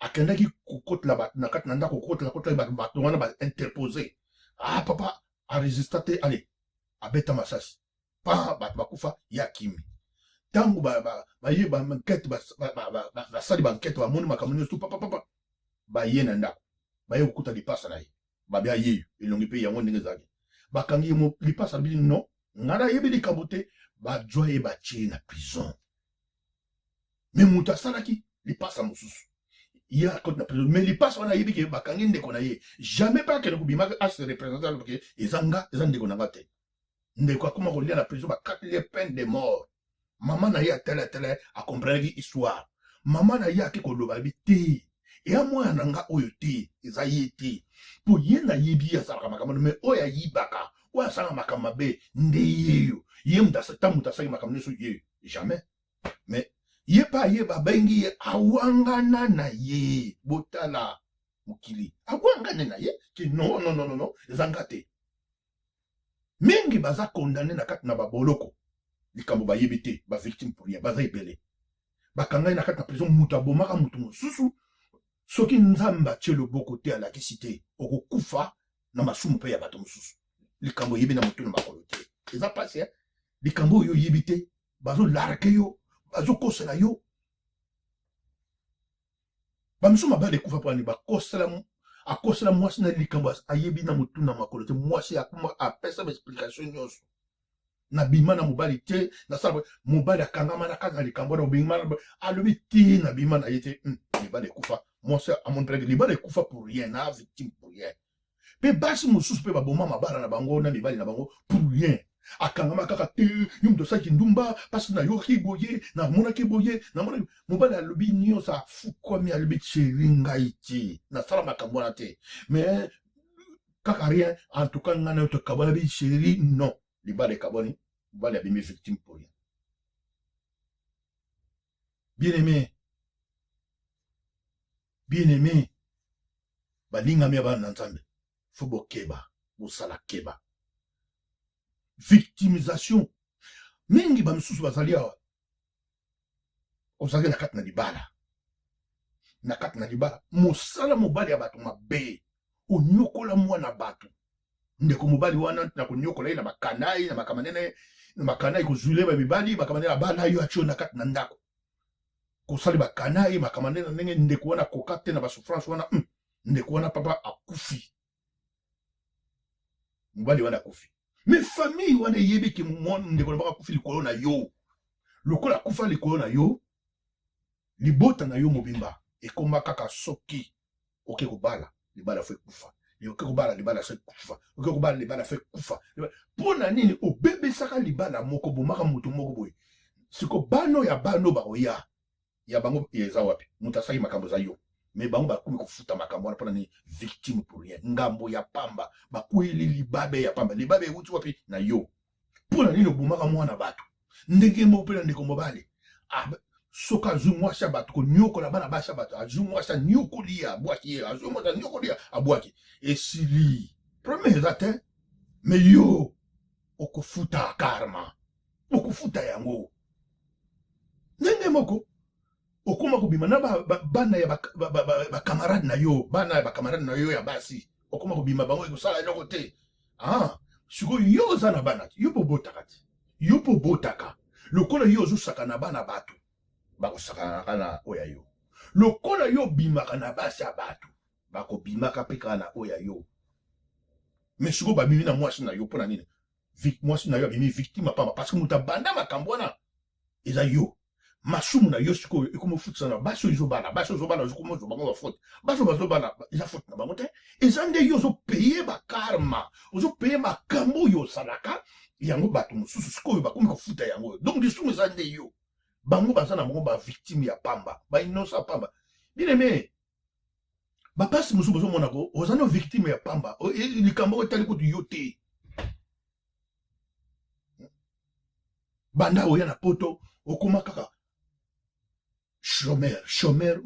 Akendaki kokotela bato na kati na ndako, kokotela kotela bato. Bato wana bainterpose. Ah, papa aresista te, ale abeta masasi pa, bato bakufa, ya kimi. Ntango baye baenquête, basali baenquête, bamoni makambo nyonso, papa papa baye na ndako, baye kokuta lipasa na ye. Babi ayeyo elongi mpe yango ndenge ezalaki, bakangi ye. Lipasa alobi: "Non, ngai nayebi likambo te." Bazwa ye, batie na prison. Mais moto asalaki lipasa mosusu, ye akoti na prison, mais lipasa wana ayebi ke bakangi ndeko na ye. Jamais mpe akende kobima ase représente, alobi ke eza nga, eza ndeko na nga te. Ndeko akoma kolia na prison, bakateli ye peine de mort. Mama na ye atala atala, akomprenaki histoire. Mama na ye ake koloba, abi te, eya mwana na nga oyo te, eza ye te, mpo ye nayebi ye asalaka makambo, mais oyo ayibaka, oyo asalaka makambo mabe nde yeyo. Ye moto ta moto asalaki makambo nyonso, ye jamais. Mais ye mpe aye, babengi ye, awangana na ye. Botala mokili, awangane na ye ke non, non, non, non, eza nga te. Mingi baza condamné na kati na baboloko, likambo bayebi te. Bavictime pour rien baza ebele. Bakangai na kati na prison moto abomaka moto mosusu. Soki Nzambe atie loboko te, alakisi te, okokufa na masumu mpe ya bato mosusu. Likambo oyebi na motu na makolo te, eza mpasi. Likambo oyo oyebi te, bazolarke yo, bazokosela yo. Bamisu mabala ekufa mpona bakosela, akosela mwasi na likambo ayebi na motu na makolo te. Mwasi apesa baexplication nyonso: "Nabima na mobali te, nasala." Mobali akangama na kati na likambo wana. Obima, alobi ti nabima na ye te. Libala ekufa. Mwasi amontreke libala ekufa pour rien, na victime pour rien. Mpe basi mosusu mpe baboma mabala na bango na mibali na bango pour rien. Akangama kaka te: "Yo moto osalaki ndumba, mpasi nayoki boye, namonaki boye, namonaki." Mobali alobi nyonso, afukwami, alobi: "Chéri, ngai te nasala makambo wana te." Mais kaka rien. "En tout cas, ngai na yo tokabwana." Bi: "Chéri, non." Libala ekabwani, mobali abimi victime pour rien. Bien aimé, bien aimé, balingami ya bana na Nzambe, faut bokeba, bosala keba. Victimisation mingi, bamisusu bazali awa. Ozalaki na kati na libala, na kati na libala, mosala mobali ya bato mabe, onyokola mwana bato. Ndeko mobali wana na konyokola ye na bakanai, na makambo nene, na bakanai, kozwile bamibali, makambo nene. Abala yo, atio na kati na ndako, kosali bakanai, makambo nde na ndenge. Ndeko wana akoka te na basouffrance wana. Ndeko wana, papa akufi, mobali wana akufi. Mais famille wana eyebi ke ndeko na bango akufi likolo na yo. Lokola akufa likolo na yo, libota na yo mobimba ekoma kaka soki oke kobala, libala faut ekufa. Oke kobala, libala faut ekufa. Oke kobala, libala faut ekufa. Mpo na nini obebisaka libala moko, bomaka moto moko boye? Siko bano ya bano bakoya ya bango eza wapi? Moto asali makambo eza yo, mais bango bakomi kofuta makambo wana. Mpona nini? Victime pour rien, ngambo ya pamba, bakweli libabe ya pamba. Libabe ewuti wapi? Na yo. Mpo na nini obomaka mwana bato? Ndenge moko mpe na ndeko mobali. Soki azwi mwasi ya bato konyokola bana basi ya bato, azwi mwasi anyokoli ye, abwaki ye, azwi mwasi anyokoli ye, abwaki, esili, problème eza te. Mais yo okofuta karma, okofuta yango ndenge moko. Okóma kobima na bana ya bacamarade na yo, bana ya bacamarade na yo ya basi, okóma kobima bango, ekosala eloko te. Ah, sikoyo yo oza na bana te, yo mpo obotaka te, yo mpo obotaka. Lokola yo ozosaka na bana bato, bakosakanaka na oyo ya yo. Lokola yo obimaka na basi ya bato, bakobimaka mpe kaka na oyo ya yo. Mais sikoyo babimi na mwasi na yo mpo na nini? Mwasi na yo abimi victime apamba, parce que moto abanda makambo wana eza yo. Masumu na yo sikoyo ekomi ofutisa na basi oyo ezobala. Basi ozobala, ozokomi ozwa bango bafaute. Basi oyo bazobala, eza faute na bango te, eza nde yo ozopayer bakarma, ozopayer makambo oyo osalaka yango. Bato mosusu sikoyo bakomi kofuta yango. Donc lisumu eza nde yo, bango baza na bango bavictime ya pamba, bainnocent ya pamba. Bien aimé, bapasi mosusu bozomona ko oza no victime ya pamba, likambo oyo etali kutu yo te. Banda oya na Poto, okóma kaka chômeur, chômeur.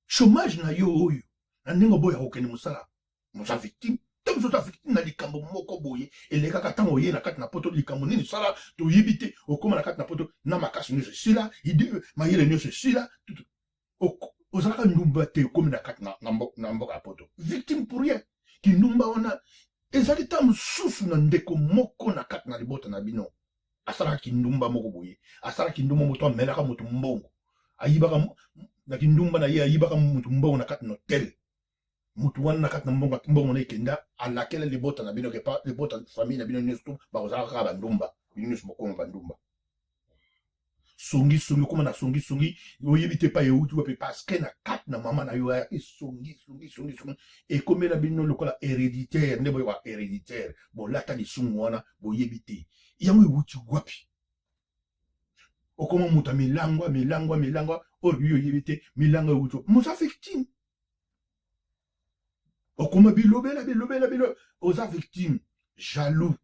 Chômage na yo oyo na ndenge oboya kokende mosala, moza victime te. Mosusu oza victime na likambo moko boye elekaka ntango oye na kati na Poto. Likambo nini osala, toyebi te. Okóma na kati na Poto na makasi nyonso esila, mayele nyonso esila. Ozalaka ndumba te, okomi na kati na mboka ya Poto, victime pour rien. Kindumba wana ezali ta mosusu na ndeko moko na kati na libota na bino asalaka kindumba moko boye, asalaka kindumba, moto amelaka moto mbongo, ayibaka na kindumba na ye, ayibaka moto mbongo na kati na hotel. Motu wana na kati na mbongo, mbongo na ekenda, alakela libota na bino ke libota, famille na bino nyonso tu bakozalaka kaka bandumba. Bino nyonso bokoma bandumba. Songisongi, okóma na songisongi, oyebi te pa euti wapi, parce que na kati na mama na yo ayaki songi songi songi songi, ekomela bino lokola héréditaire. Nde boyoka héréditaire, bolata lisumu wana, boyebi te yango ewuti wapi. Okoma moto ya milangwa, milangwa, milangwa oyo yo oyebi te milangwa ewuti wapi. Moza victime. Okoma bilobela, bilobela, bilo, oza victime. Jaloux,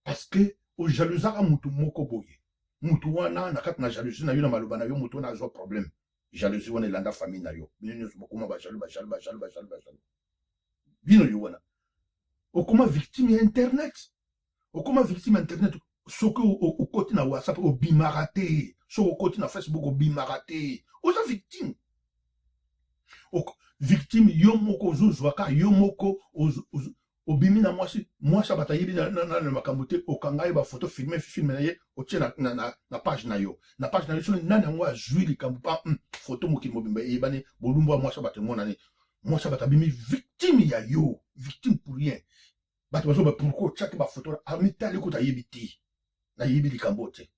parce que ojalousaka motu moko boye. Motu wana na kati na jalousie na yo, na maloba na yo, motu wana azwa problème. Jalousie wana elanda famille na yo, bino nyonso bokoma bajaloux, bajaloux, bajaloux, bajaloux, bajaloux. Bino yo wana okoma victime ya internet, okoma victime ya internet. Soki okoti na WhatsApp, obimaka te. Soki okoti na Facebook, obimaka te. Oza victime, victime. Yo moko ozozwaka, yo moko obimi na mwasi, mwasi ya bato, ayebi na makambo te. Okanga ye bafoto, filme, filme na ye, otie na page na yo, na page na yo. Soki nani yango azwi likambo pa foto, mokili mobimba eyebani, bolumbu ya mwasi ya bato emonani. Mwasi ya bato abimi victime ya yo, victime pour rien. Bato bazoba: "Pourquoi otiaki bafoto?" Amitali kuta, ayebi te, nayebi likambo te.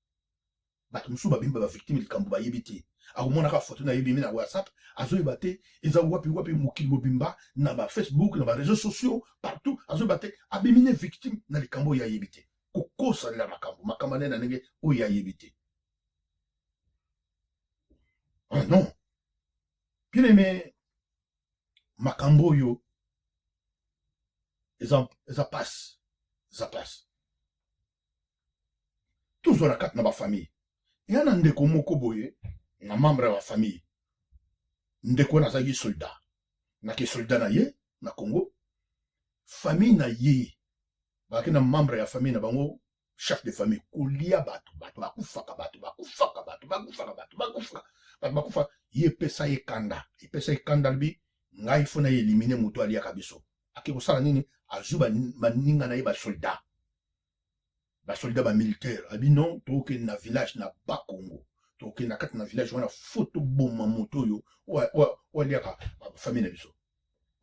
Bato mosusu babimi bavictime, likambo bayebi te. Akomonaka foto na ye bimi na WhatsApp, azoyeba te eza wapi wapi, mokili mobimba, na bafacebook, na baréseaux sociaux, partout, azoyeba te. Abimi ne victime na likambo oyo ayebi te. Kokosalela makambo, makambo nde na ndenge oyo ayebi te. Oh non, bien aimé, makambo oyo eza pasi, eza pasi. Tozwa na kati na bafamille ya na ndeko moko boye, na membre ya bafamille. Ndeko wana azalaki soldat, nake soldat na ye na Congo. Famille na ye bazalaki na membre ya famille na bango, chef de famille, kolia bato, bato bakufaka, bato bakufaka, bato bakufaka, bato bakufaka, bato bakufa. Ye epesa ye kanda, epesa ye kanda. Alobi: "Ngai faut na éliminer moto aliaka biso." Ake kosala nini? Azwi baninga na ye, basoldat, basoldat, bamilitaire. Abi: "Non, tokokende na village na Bakongo, tokokende na kati na village wana, faut toboma moto oyo oyo aliaka famille na biso."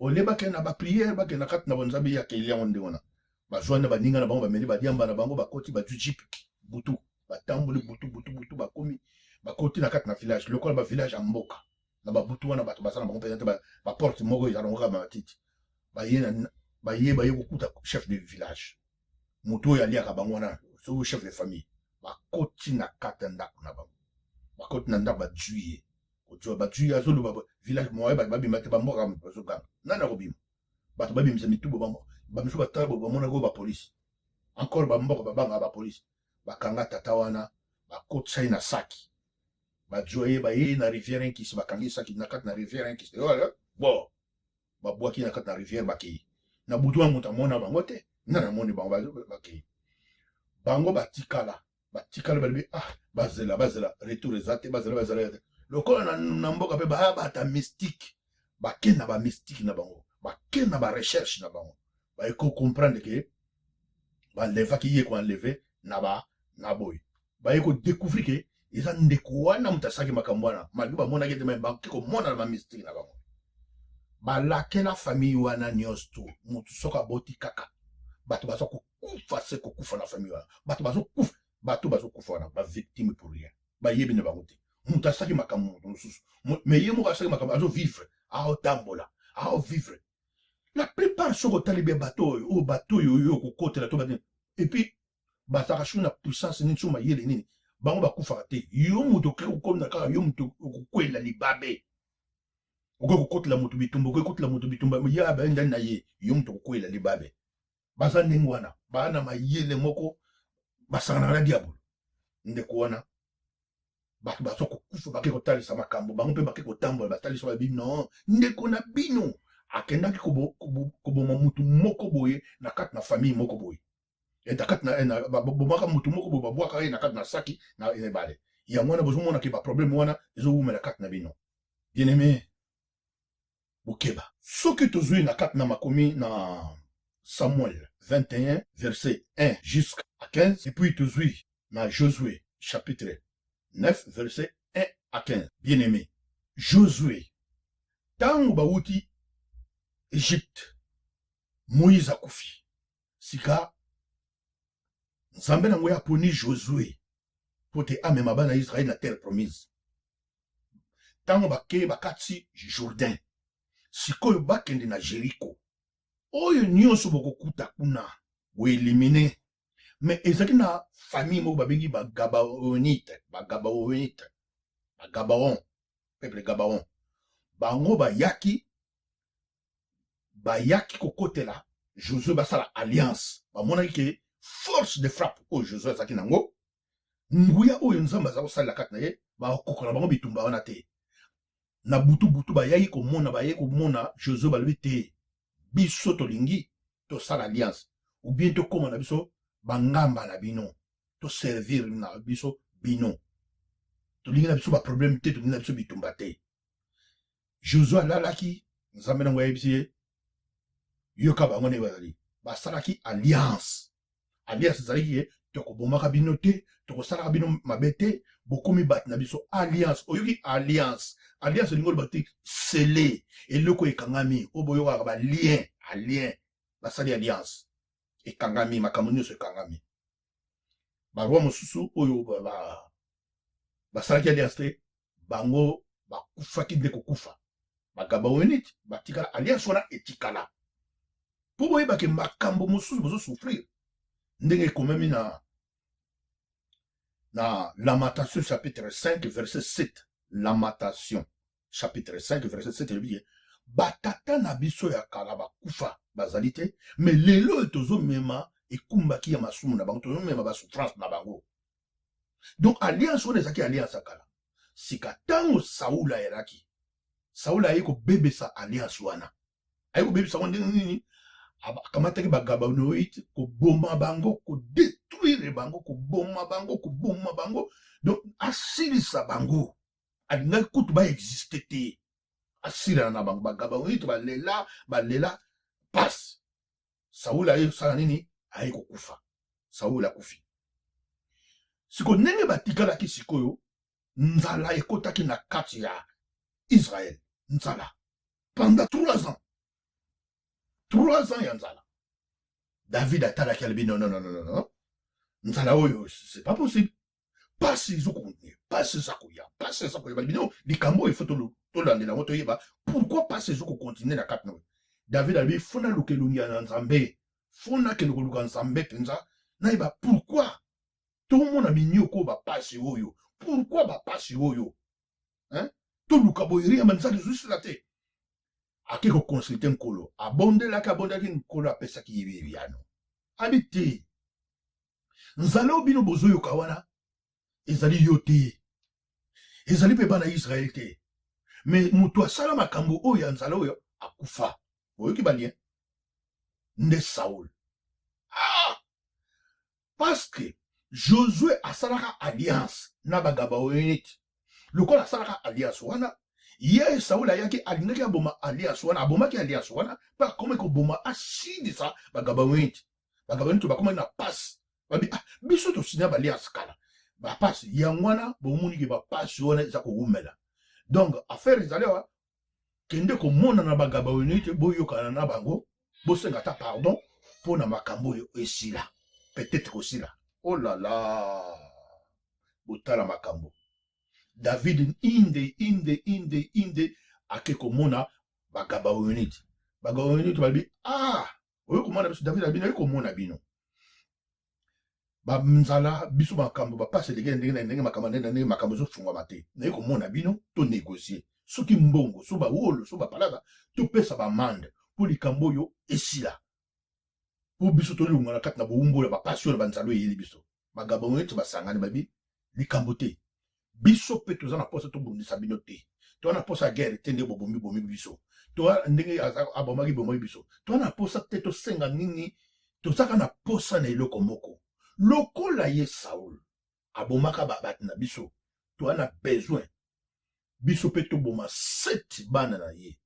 Ole bakende na baprière, bakende na kati na bonzambe, ye akeli yango nde wana. Bazwani na baninga na bango, bameli badiamba na bango, bakoti, bazwi jeep butu, batamboli butu butu butu, bakomi, bakoti na kati na village. Lokola bavillage ya mboka na babutu wana, bato baza na bango mpenza te, baporte moko ezala ngo kaka matiti. Baye, baye kokuta chef de village, moto oyo aliaka bango wana, soki chef de famille. Bakoti na kati ya ndako na bango, bakoti na ndako, bazwi ye. Kozwa, bazwi ye, azoloba: "Village moye bato babima te, bamboka bazoganga, nani akobima?" Bato babimisa mitubo, bamisu batala, bamonaki oyo bapolisi encore, bamboka babangaka bapolisi. Bakanga tata wana. Bakotisa ye na saki, bazwa ye, baye na rivière Nkisi, bakangi saki na kati na rivière Nkisi, bo babwaki na kati na rivière, bakei na butu wana. Moto amona bango te. Nga namoni bango bakei, bango batikala, batikala, balobi: "Ah, bazela, bazela, retour eza te, bazela, bazela te." Lokola na mboka mpe baya bata mystique, bakende na bamystique na bango, bakende na barecherche na bango, baye kocomprendre ke baenlevaki ye, koenlever na ba na boye, baye kodécouvrir ke eza ndeko wana moto asalaki makambo wana, malgré bamonaki ete bake komona na bamystique na bango. Balakela famille wana nyonso tu, motu soki aboti kaka, bato baza kokufa se kokufa na famille wana. Bato bazokufa, bato bazokufa wana, bavictime pour rien, bayebi na bango te. Moto asalaki makambo, moto mosusu, mais ye moko asalaki makambo, azovivre, aotambola, aovivre. La plupart, soki otali be, bato oyo, oyo bato oyo oyo okokotela to bato, et puis bazalaka soki na puissance nini, so mayele nini, bango bakufaka te. Yo moto okoki kokomna kaka, yo moto okokwela libabe, okoki kokotela moto bitumba, okoki kokotela moto bitumba ya bayendani na ye, yo moto okokwela libabe. Baza ndenge wana, baa na mayele moko, basanganaka na diabolo. Ndeko wana, bato baza kokufa, bake kotalisa makambo, bango mpe bake kotambola, batalisa, babi: "Non, ndeko na bino akendaki koboma mutu moko boye na kati na famille moko boye, na kati babomaka mutu moko boye, babwaka ye na kati na saki na ebale. Yango wana bozomona ke baproblème wana ezowumela kati na bino." Bien aimé, bokeba. Soki tozwi na kati na makomi na Samuel 21 verset 1 jusqu'à 15, et puis tozwi na Josué chapitre 9 verset 1 à 15, bien aimé, Josué, ntango bawuti Egypte, Moïse akufi, sika Nzambe nango ye aponi Josué mpo te amema bana ya Israele na terre promise. Ntango bakei, bakati Jourdain, sikoyo bakende na Jeriko. Oyo nyonso bokokuta kuna, boéliminer. Mais ezalaki na famille moko babengi Bagabaonite, Bagabaonite, Bagabaon, peuple Gabaon. Bango bayaki kokotela Josue, basala alliance. Bamonaki ke force de frappe oyo Josue azalaki nango, nguya oyo Nzambe aza kosalela kati na ye, bakokola bango bitumba wana te. Na butu butu bayaki komona, bayaki komona Josue, balobi: "Te, biso tolingi tosala alliance, ou bien tokóma na biso bangamba na bino, toservir na biso bino. Tolingi na biso baproblème te, tolingi na biso bitumba te." Josue alalaki, Nzambe nango ayebisi ye: "Yoka bango ndenge bazali." Basalaki alliance. Alliance ezalaki ye: tokobomaka bino te, tokosalaka bino mabe te, bokomi bato na biso. Alliance, oyoki alliance? Alliance elingi oloba te sele, eloko ekangami, oyo boyokaka balien, alien. Basali alliance, ekangami, makambo nyonso ekangami. Baroi mosusu oyo basalaki alliance te, bango bakufaki nde kokufa. Bagabaonite batikala, alliance wana etikala. Mpo boyebake makambo mosusu bozosouffrir, ndenge ekomami na Lamentation chapitre 5 verset 7. Lamentation chapitre 5 verset 7 elobi ke batata na biso ya kala bakufa, bazali te, mais lelo oyo tozomema ekumbaki ya masumu na bango, tozomema basouffrance na bango. Donc alliance wana ezalaki alliance ya kala. Sika ntango Saul ayelaki, Saul aye kobebesa alliance wana. Aye kobebisa yango ndenge nini? Akamataki Bagabaonoïte, koboma bango, kodétruire bango, koboma bango, koboma bango, donc asilisa bango. Alingaki kutu baexiste te, asilana na bango. Bagabaonoïte balela, balela pasi. Saul aye kosala nini? Aye kokufa. Saul akufi. Sikoyo ndenge batikalaki, sikoyo nzala ekotaki na kati ya Israel, nzala pendant 3 ans, 3 ans ya nzala. David atalaki, alobi: "Non, non, non, non, non, nzala oyo, c'est pas possible. Pasi ezokontinue, pasi eza koya, pasi eza koya." Balobi: "Non, likambo oyo ifo tolandela yango, toyeba pourquoi pasi ezokokontinue na kati na oyo." David alobi: "Faut naluka elongi ya Nzambe, faut nakende koluka Nzambe mpenza, nayeba pourquoi tomona minyoko oyo, bapasi oyo, pourquoi bapasi oyo, hein? Toluka boye, riyamba, nzala ezosila te." Ake koconsulter Nkolo, abondelaki, abondelaki, Nkolo apesaki ye biyano. Abi te: "Nzala oyo bino bozoyoka wana, Ezali yo te, ezali mpe bana Israel te, me moto asala makambo oyo ya nzala oyo akufa. Boyoki balien nde Saul. Ah! Parce que Josue asalaka alliance na Bagabaonite. Lokola asalaka alliance wana, ye Saul ayaki alingaki aboma alliance wana, abomaki alliance wana mpe akomaki koboma asilisa Bagabaonite. Bagabaonite bakomaki na pasi, babi ah, biso tosinya baliance kala, bapasi yango wana bomoni ke bapasi wana eza kowumela. Donc affaire ezali awa, kende komona na Bagabaonite, boyokana na bango, bosenga ata pardon mpo na makambo oyo esila, peut-être kosila. Oh là là, botala makambo. David inde inde inde inde ake komona Bagabaonite. Bagabaonite balobi ah, oyo komona biso. David alobi naye komona bino banzala biso, makambo bapasi eleki na ndenge na ndenge, makambo ndenge na ndenge, makambo ezofungwama te. Naye komona bino to négocier, soki mbongo, so bawolo, so bapalaka, topesa bamande mpo likambo oyo esila, mpo biso tolongwa na kati na bowumbu oyo, bapasi oyo na banzala oyo eyeli biso. Bagabonete basangani, babi likambo te, biso mpe toza na mposa tobundisa bino te, toza na mposa ya guerre te, ndenge bobomi bomi biso, toza ndenge abomaki bomaki biso, toza na mposa te. Tosenga nini? Tozaka na mposa na eloko moko, lokola ye Saul abomaka bato na biso, toza na besoin biso mpe toboma sept bana na ye.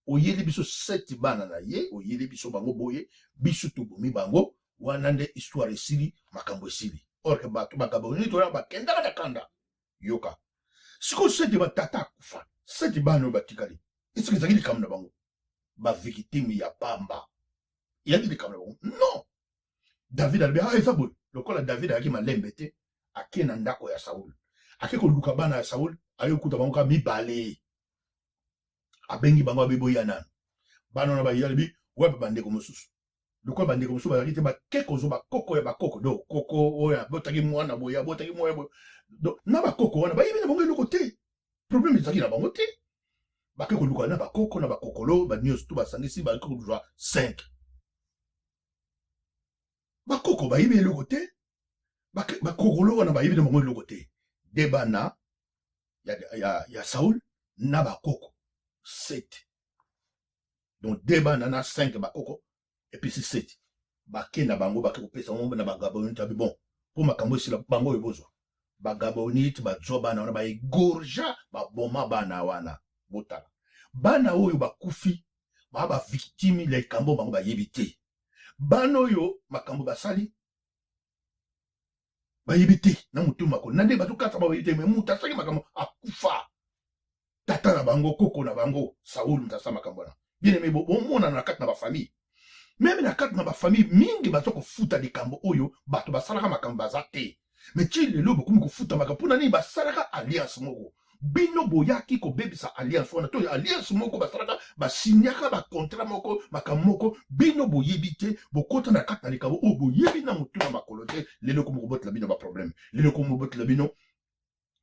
Oyeli biso sept bana na ye, oyeli biso bango boye, biso tobomi bango, wana nde histoire esili, makambo esili. Or ke bato Bagabonite wana bakendaka na kanda. Yoka sikoyo, sept batata akufa, sept bana oyo batikali, esika ezalaki likambo na bango, bavictime ya pamba, eyaki likambo na bango non. David alobi ah, eza boye. Lokola David ayaki malembe te, ake na ndako ya Saul, ake koluka bana ya Saul, aye kokuta bango kaka mibale. Abengi bango, abe boya nanu. Bana wana baye, alobi wapi bandeko mosusu? Lokola bandeko mosusu bazalaki te, bake kozwa bakoko ya bakoko. Do koko oyo abotaki mwana boye, abotaki mwana boye, do na bakoko wana bayebi na bango eloko te, problème ezalaki na bango te. Bake koluka na bakoko na bakokolo banyonso to basangisi, bake kozwa 5 bakoko, bayebi eloko te. Bakokolo wana bayebi na bango eloko te, de bana ya Saul na bakoko 7. Donc de bana na 5 bakoko epesi 7. Bake na bango, bake kopesa bango na Bagabonite. Abi bon, mpo makambo esila, bango oyo bozwa. Bagabonite bazwa bana wana, baégorger, baboma bana wana. Botala bana oyo bakufi, baa bavictime ya likambo bango bayebi te. Bana oyo makambo basali bayebi te, na motu makolo na nde bazokata, bayebi te. Me moto asalaki makambo akufa, tata na bango, koko na bango Saul, moto asala makambo wana. Bien aimé, bomona na kati na bafamille, même na kati na bafamille mingi baza kofuta likambo oyo bato basalaka makambo baza te. Me ti lelo bokomi kofuta makambo mpona nini? Basalaka alliance moko, bino boyaki kobebisa alliance wana, to alliance moko basalaka, basinyaka bacontrat moko, makambo moko bino boyebi te. Bokota na kati na likambo oyo boyebi na motu na makolo te. Lelo komi kobotela bino baproblème, lelo komi kobotela bino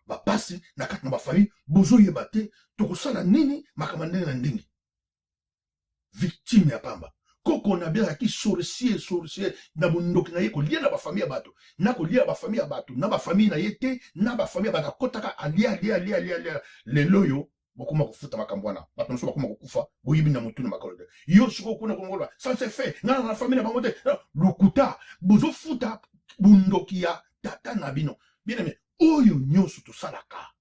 bapasi na kati na bafamille. Bozoyeba te tokosala nini, makambo ndenge na ndenge, victime ya pamba. Koko na bi azalaki sorcier, sorcier na bondoki na ye, kolia na bafamille ya bato, na kolia bafamille ya bato, na bafamille na ye te, na bafamille ya bato akotaka, alia, alia, alia, alia, alia. Lelo oyo bokoma kofuta makambo wana, bato mosusu bakoma kokufa, boyebi na motu na makolo te. Yo sikoyo kuna kongoloba ça se fait, nga na famille na bango te, lokuta. Bozofuta bondoki ya tata na bino. Bien aimé, oyo nyonso tosalaka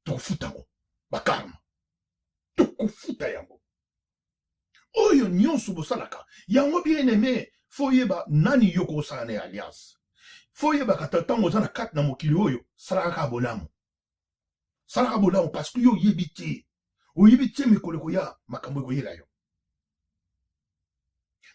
tokofuta yango, bakarma tokofuta yango. Oyo nyonso bosalaka yango, bien aimé, faut oyeba nani yo kosala na alliance. Faut oyebaka ta ntango oza na kati na mokili oyo, salaka kaka bolamu, salaka bolamu, parce que yo oyebi te, oyebi te mikolo ekoya, makambo ekoyela yo.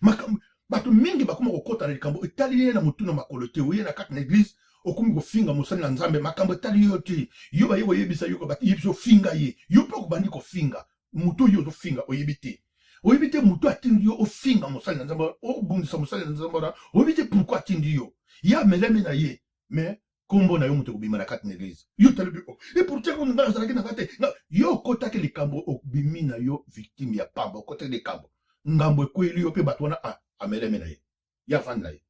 Makambo bato mingi bakoma kokɔta na likambo etali ye na motu na makolo te. Oye na kati na église, okomi kofinga mosali na Nzambe, makambo etali yo te. Yo baye koyebisa yo, bayebisa ofinga ye, yo mpe okobandi kofinga motu oyo ozofinga. Oyebi te, oyebi te motu atindi yo ofinga mosali na Nzambe, obundisa mosali na Nzambe wana. Oyebi te pourquoi atindi yo, ye amelami na ye, mais nkombo na yo moto ekobima na kati na église. Yo talobi o e pourtant kuna ngai azalaki na nga te. Yo okotaki likambo, obimi na yo victime ya pamba. Okotaki likambo, ngambo ekweli yo mpe bato wana. Ah, amelemi na ye, ye afandi na ye.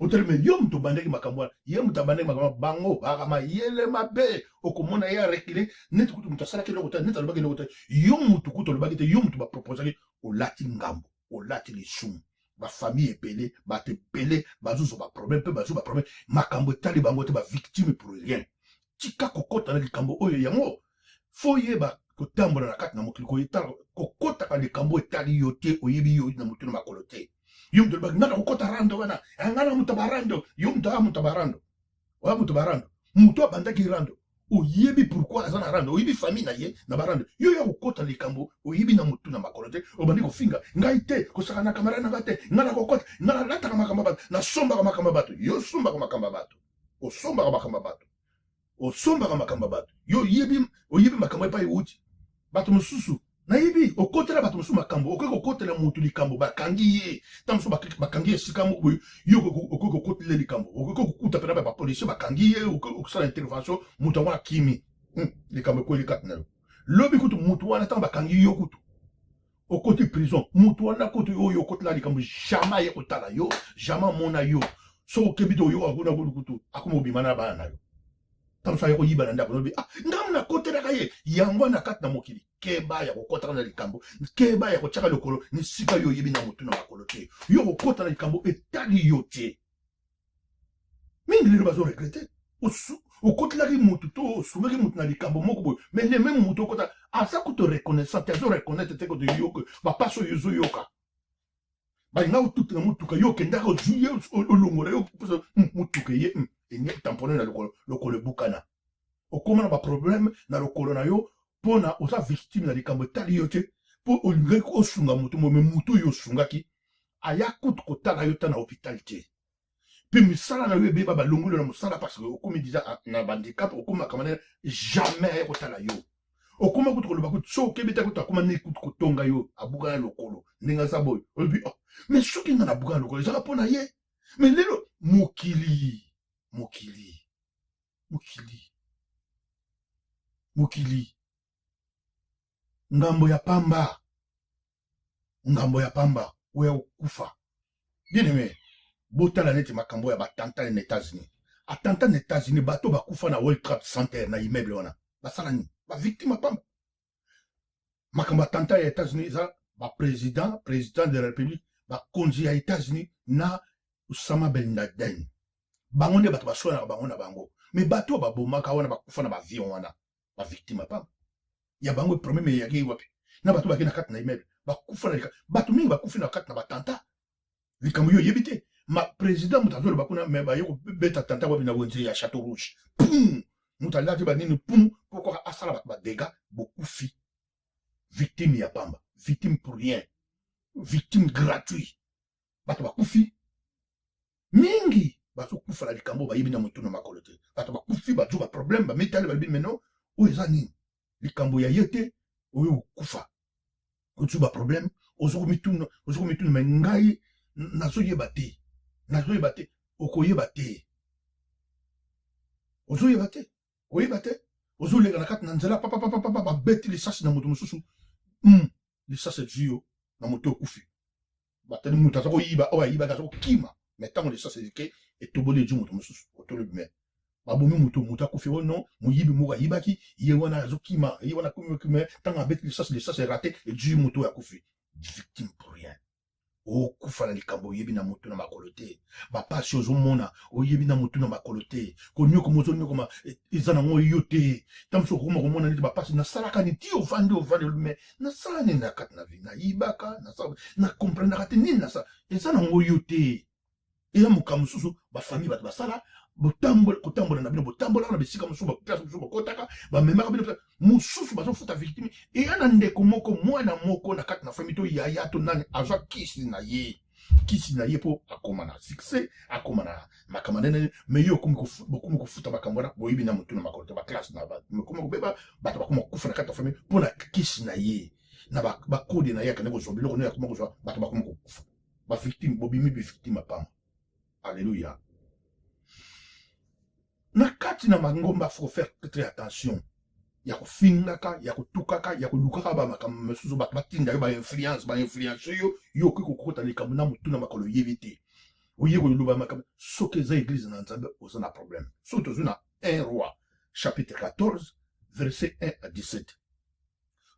Otali, mais yo moto obandaki makambo wana, ye moto abandaki makambo wana, bango baka mayele mabe. Okomona ye arekile neti kutu moto asalaki eloko te, neti alobaki eloko te. Yo moto kutu olobaki te, yo moto baproposaki, olati ngambo, olati lisumu. Bafamille ebele, bato ebele bazozwa baproblème mpe bazwa baproblème, makambo etali bango te, bavictime pour rien. Tika kokota na likambo oyo yango. Fo yeba kotambola na kati na mokili, kokotaka likambo etali yo te, oyebi yo na motu na makolo te. Yo moto olobaki, nga na kokota rando wana, nga na moto barando. Yo moto aya moto barando, oya moto barando, moto abandaki rando, oyebi pourquoi aza na rando, oyebi famille na ye na barando. Yo ya kokota likambo oyebi na motu na makolo te, obandi kofinga ngai te, kosaka na camarade na ngai te, ngai na kokota, ngai nalataka makambo ya bato, nasombaka makambo ya bato. Yo osombaka makambo ya bato, osombaka makambo ya bato, osombaka makambo ya bato. Yo oyebi, oyebi makambo epai euti. Bato mosusu nayebi, okotela bato mosusu makambo, okoki kokotela motu likambo, bakangi ye, ntango mosusu bakangi ye esika moko boye, yo okoki kokotela likambo, okoki kokuta mpena bapolisier bakangi ye, okoki kosala intervention, moto yango akimi, likambo ekweli kati na yo. Lobi kutu motu wana, ntango bakangi yo kutu okoti prison, motu wana kutu oyo okotela likambo, jamais aye kotala yo, jamais amona yo. Soki okebi te, oyoka kuna kutu akoma obima na bana na yo. Ntango mosusu aye koyiba na ndako, lobi, ah, ngambo nakotelaka ye. Yango na kati na mokili, keba ya kokɔtaka na likambo, keba ya kotiaka lokolo na esika yo oyebi na motu na makolo te. Yo kokɔta na likambo etali yo te. Mingi lelo bazo regretter. Okotelaki motu to osungaki motu na likambo moko boye, mais le même motu okota aza kutu reconnaissant te, azo reconnaître te koto yoka bapasi oyo ozoyoka. Balinga otuta na motuka, yo okendaka, ozwi ye, olongola yo motuka, ye enye tampone na lokolo, lokolo ebukana, okóma na baproblème na lokolo na yo, mpona oza victime na likambo etali yo te, mpo olingaki osunga motu mo, mais motu oyo osungaki aya kutu kotala yo ta na hôpital te. Mpe misala na yo ebeba, balongoli na mosala parce que okomi déjà na bahandicap, okomi makambo na, jamais aya kotala yo. Okóma kutu koloba kutu, so okebi te, kutu akóma nde kutu kotonga yo, abuka na lokolo ndenge aza boye. Olobi, oh, mais soki nga nabuka na lokolo, ezaka mpo na ye. Mais lelo mokili, mokili, mokili, mokili, ngambo ya pamba, ngambo ya pamba, oya kokufa. Bien aimé, botala neti makambo ya baattentat na États-Unis. Attentat na États-Unis, bato bakufa na World Trade Center, na immeuble wana, basala nini? Bavictime ya pamba. Makambo attentat ya États-Unis eza baprésident, président de la République, bakonzi ya États-Unis na Osama Ben Laden, bango nde bato baswanaka bango na bango. Mais bato oyo babomaka wana, bakufa na baavion wana, bavictime ya pamba. Ya bango problème eyaki wapi? Na bato bake na kati na immeuble, bakufa na bato mingi bakufi na kati na baattentat, likambo yo oyebi te. Ma président moto azoloba kuna, mais baye kobeta attentat wapi? Na wenze ya Château Rouge. Pum, moto alati banini, pum, po kaka asala bato badégâts, bokufi, victime ya pamba, victime pour rien, victime gratuit. Bato bakufi mingi, bazokufa na likambo bayebi na motu na makolo te. Bato bakufi, bazwa baproblème, bamitali, balobi meno oyo eza nini? Likambo ya ye te. Oyo okufa, ozwi baproblème, ozokomituna, ozokomituna, mais ngai nazoyeba te, nazoyeba te. Okoyeba te, ozoyeba te, oyeba te. Ozoleka na kati na nzela, papapapapa, babeti lisasi na moto mosusu, lisasi ezwi yo na moto, okufi. Batali moto aza koyiba, oyo ayibaki aza kokima, mais ntango lisasi eke etoboli, ezwi moto mosusu, otolobi, mais babomi moto, moto akufi. Oyo non, moyibi moko ayibaki, ye wana azokima, ye wana akomi, ntango abeti lisasi, lisasi erate, ezwi moto oyo, akufi, victime pour rien. Okufa na likambo oyebi na motu na makolo te. Bapasi ozomona, oyebi na motu na makolo te. Konyokoma ozonyokoma, eza nango yo te. Ta mosu okokoma komona neti bapasi nasalaka nini ti ovandi, ovandi, mais nasala nini na kati na vie? Nayibaka, nakomprendaka te nini nasala. Eza nango yo te, eya mokambo mosusu, bafamille, bato basala kotambola na bino, botambolaka na bisika mosusu, baplace mosusu bokotaka, bamemaka bino mosusu, bazofuta victime. Eya na ndeko moko, mwana moko na kati na famille, to yaya to nani, azwa kisi na ye, kisi na ye mpo akóma na succès, akóma na makambo nene. Mais yo bokomi kofuta makambo wana, boyebi na motu na makolo te. Baklasse na komi kobeba, bato bakóma kokufa na kati ya famille mpo na kisi na ye, na bakode na ye akende kozwa biloko nde akoma kozwa, bato bakóma kokufa, bavictime, bobimi bavictime apamba. Alléluia. Na kati na mangomba, faut faire très attention ya kofingaka, ya kotukaka, ya kolukaka bamakambo mosusu. Bato batinda yo bainfluence, bainfluence yo, yo okoki kokota likambo na motu na makolo oyebi te. Oye koloba makambo soki eza eglise na Nzambe, oza na problème. Soki tozwi na 1 Roi chapitre 14 verset 1 à 17,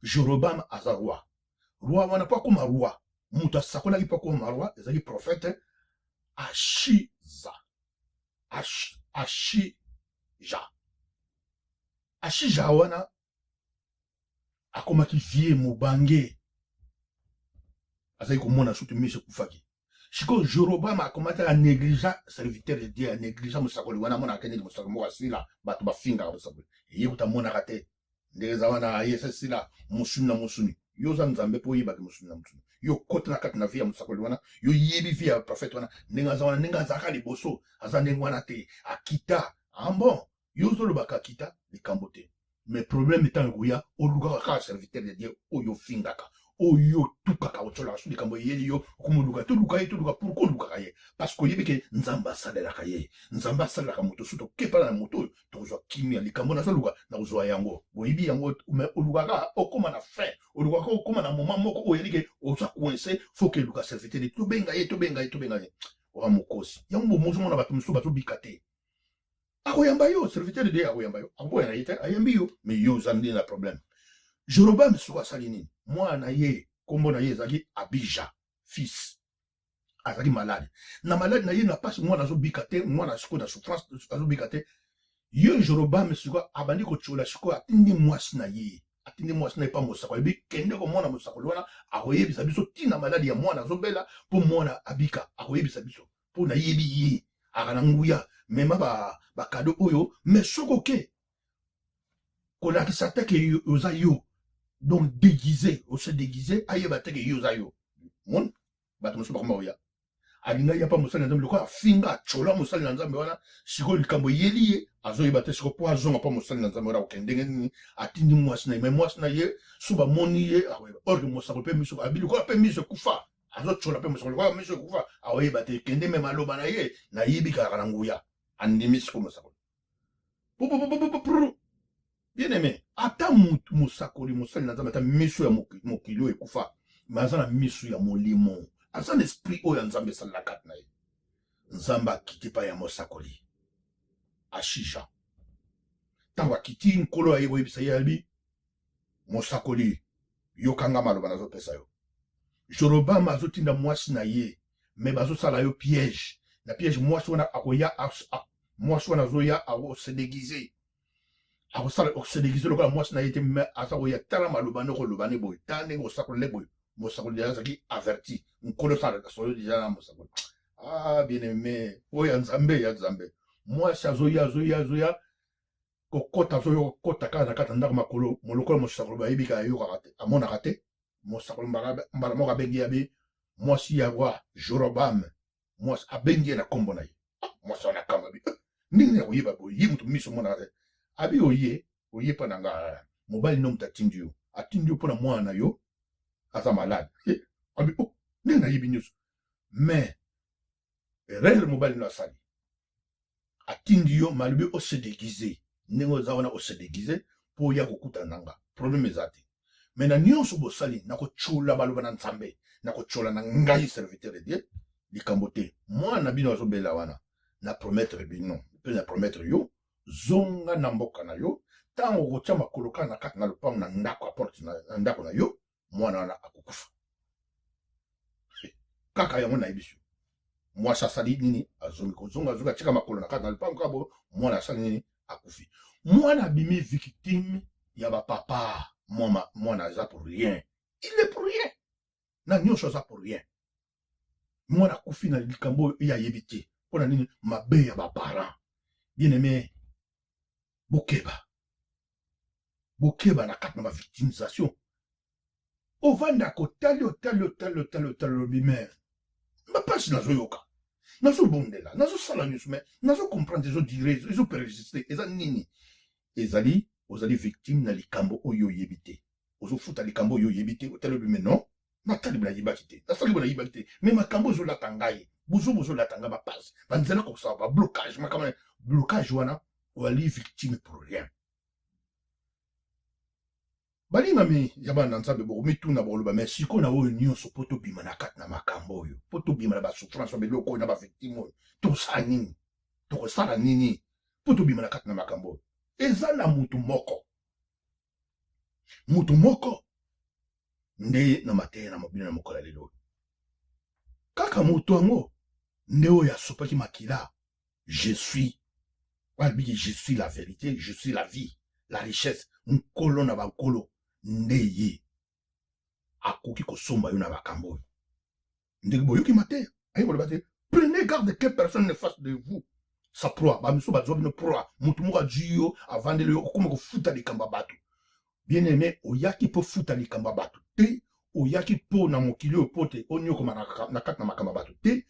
Jorobam aza roi. Roi wana, mpo akóma roi, moto asakolaki mpo akóma roi ezalaki prophète Ashiza. Ashija. Ashija wana akomaki vie mobange, azali komona sutu, miso ekufaki. Sikoyo Jorobam akomaki anégligea serviteur de Dieu, anégligea mosakoli wana. Amonaka neti mosakoli moko asila, bato bafingaka mosakoli eye kuta amonaka te ndenge eza wana. Aye esila mosuni na mosuni. Yo oza Nzambe mpo oyebaki mosuni na mosuni. Yo kota na kati na vie ya mosakoli wana, yo yebi vie ya prophète wana ndenge aza wana, ndenge azalaka liboso, aza ndenge wana te, akita. Ah bon, yo ozolobaka akita, likambo te. Mais problème ntango ekoya, olukaka kaka serviteur de Dieu oyo ofingaka, oyo otukaka, otyolaka. So likambo eyeli yo, okomoluka, toluka ye, toluka. Pourquoi olukaka ye? Parce que oyebi ke Nzambe asalelaka ye. Nzambe asalelaka moto. So tokepala na moto oyo, tokozwa kimia. Likambo nazoluka, nakozwa yango. Boyebi yango. Mais olukaka okóma na fin, olukaka okóma na moment moko oyo yebi ke oza coincé, faut ke eluka serviteur de, tobenga ye, tobenga ye, tobenga ye. Oka mokosi yango. Bomozomona bato mosusu bazobika te. Akoyamba yo, serviteur de Dieu akoyamba yo, akoboya na ye te, ayambi yo, mais yo oza nde na problème. Jorobam soko asali nini? Mwana na ye, nkombo na ye ezalaki Abija fils, azalaki malade. Na malade na ye, na mpasi, mwana azobika te. Mwana sikoyo na souffrance, azobika te. Ye Jorobam sikoyo abandi kotiola. Sikoyo atindi mwasi na ye, atindi mwasi na ye pa mosakoli. Ayebi, kende komona mosakoli wana, akoyebisa biso ntina maladi ya mwana azobela, mpo mwana abika. Akoyebisa biso mpo nayebi ye, aka na nguya. Mema bacadeau ba oyo, mais soki oke kolakisa te ke oza yo, donc déguisé, ose déguisé, ayeba te ke yo oza yo. Moni bato mosusu bakoma koya, alinga ya pa mosali na Nzambe, lokola afinga, atyola mosali na Nzambe wana. Sikoyo likambo eyeli ye, azoyeba te sikoyo mpo azonga mpo mosali na Nzambe wana akokende ndenge nini. Atindi mwasi na ye, mais mwasi na ye, so bamoni ye, akoyeba. Or que mosakoli mpe miso abi, lokola mpe miso ekufa, azotyola mpe mosakoli, lokola miso ekufa, akoyeba te. Kende me maloba na ye, nayebi kaka na nguya. Andimi sikoyo mosakoli. Bien aimé, ata mutu mosakoli, mosali na Nzambe, ata miso ya mokili oyo ekufa, mais aza na miso ya molimo, aza na esprit oyo ya Nzambe esalela kati na ye. Nzambe akiti epai ya mosakoli Ashisha. Ntango akiti, Nkolo aye koyebisa ye, abi: mosakoli, yokanga maloba nazopesa yo. Jorobam azotinda mwasi na ye, mais bazosala yo piège na piège. Mwasi wana akoya, mwasi wana azoya, akose déguise, akosala akose déguise lokola mwasi na ye te, mais aza koya. Tala maloba nde okoloba ne boye, tala ndenge osakola nde boye. Mosakoli deja azalaki averti. Nkolo osala solo deja na mosakoli. Ah, bien aimé, oyo ya Nzambe, ya Nzambe. Mwasi azoya, azoya, azoya kokota, azoya kokota kaka na kati ya ndako, makolo molokola mosakoli bayebi kaka, ayokaka te, amonaka te. Mosakoli mbala moko abengi ye, abe mwasi ya roi Jorobam. Mwasi abengi ye na nkombo na ye. Mwasi wana kamba abi ndenge ya koyeba boye, ye moto miso omonaka te. Abi oye, oye mpa na nga, mobali no moto atindi yo, atindi yo mpona mwana na yo aza malade. Abi oh, ndenge nayebi nyonso. Mais erreur mobali no asali, atindi yo, malobi ose déguise ndenge oza wana, ose déguise mpo oya kokutana na nga. Problème eza te, mais na nyonso bosali, nakotyola baloba na Nzambe, nakotyola na ngai serviteur de Dieu, likambo te. Mwana na bino azobela wana, na promettre bino mpe na promettre yo, zonga na mboka na yo. Ntango okotia makolo kaka na kati na lopango na ndako ya porte na ndako na yo, mwana wana akokufa kaka. Yango nayebi yo. Mwasi asali nini? Azongi, kozonga, azongi, atika makolo na kati na lopango kaka boyo, mwana asali nini? Akufi. Mwana abimi victime ya bapapa. Mwana aza pour rien, il est pour rien na nyonso, aza pour rien. Mwana akufi na likambo oyo ye ayebi te. Mpo na nini? Mabe ya baparent. Bien aimé, bokeba, bokeba na kati na bavictimisation. Ovandaka, otali, otali, otali, otali, otali, olobi: mais bapasi nazoyoka, nazobondela, nazosala nyonso, mais nazocomprendre, ezodurer, ezopersiste, eza nini? Ezali ozali victime na likambo oyo oyebi te. Ozofuta likambo oyo oyebi te. Otali, olobi: mais non, natali boye, nayibaki te, nasali boye, nayibaki te, mais makambo ezolata ngai, bozo bozolata ngai, bapasi, banzela kosala bablocage, makambo blocage wana, ozali victime pour rien. Balingami ya bana na Nzambe, bokomituna, bokoloba: "Me sikoyo na oyo nyonso, mpo tobima na kati na makambo oyo, mpo tobima na basouffrance ya biloko oyo na bavictime oyo, tosala nini? Tokosala nini mpo tobima na kati na makambo oyo?" Eza na mutu moko, mutu moko nde na mateya na mobino na mokolo ya lelo. Kaka moto yango nde oyo asopaki makila. Je suis alobiki: "Je suis la vérité, je suis la vie, la richesse." Nkolo na bankolo nde ye akoki kosomba yo na makambo oyo. Ndenge boyoki mateya, aye koloba te: "Prenez garde que personne ne fasse de vous sa proie." Bamisu bazwa bino proie. Motu moko azwi yo, avandeli yo, okóma kofuta likambo ya bato. Bien aimé, oyaki mpo futa likambo ya bato te. Oyaki mpo na mokili oyo mpo te onyokoma na kati na makambo ya bato te,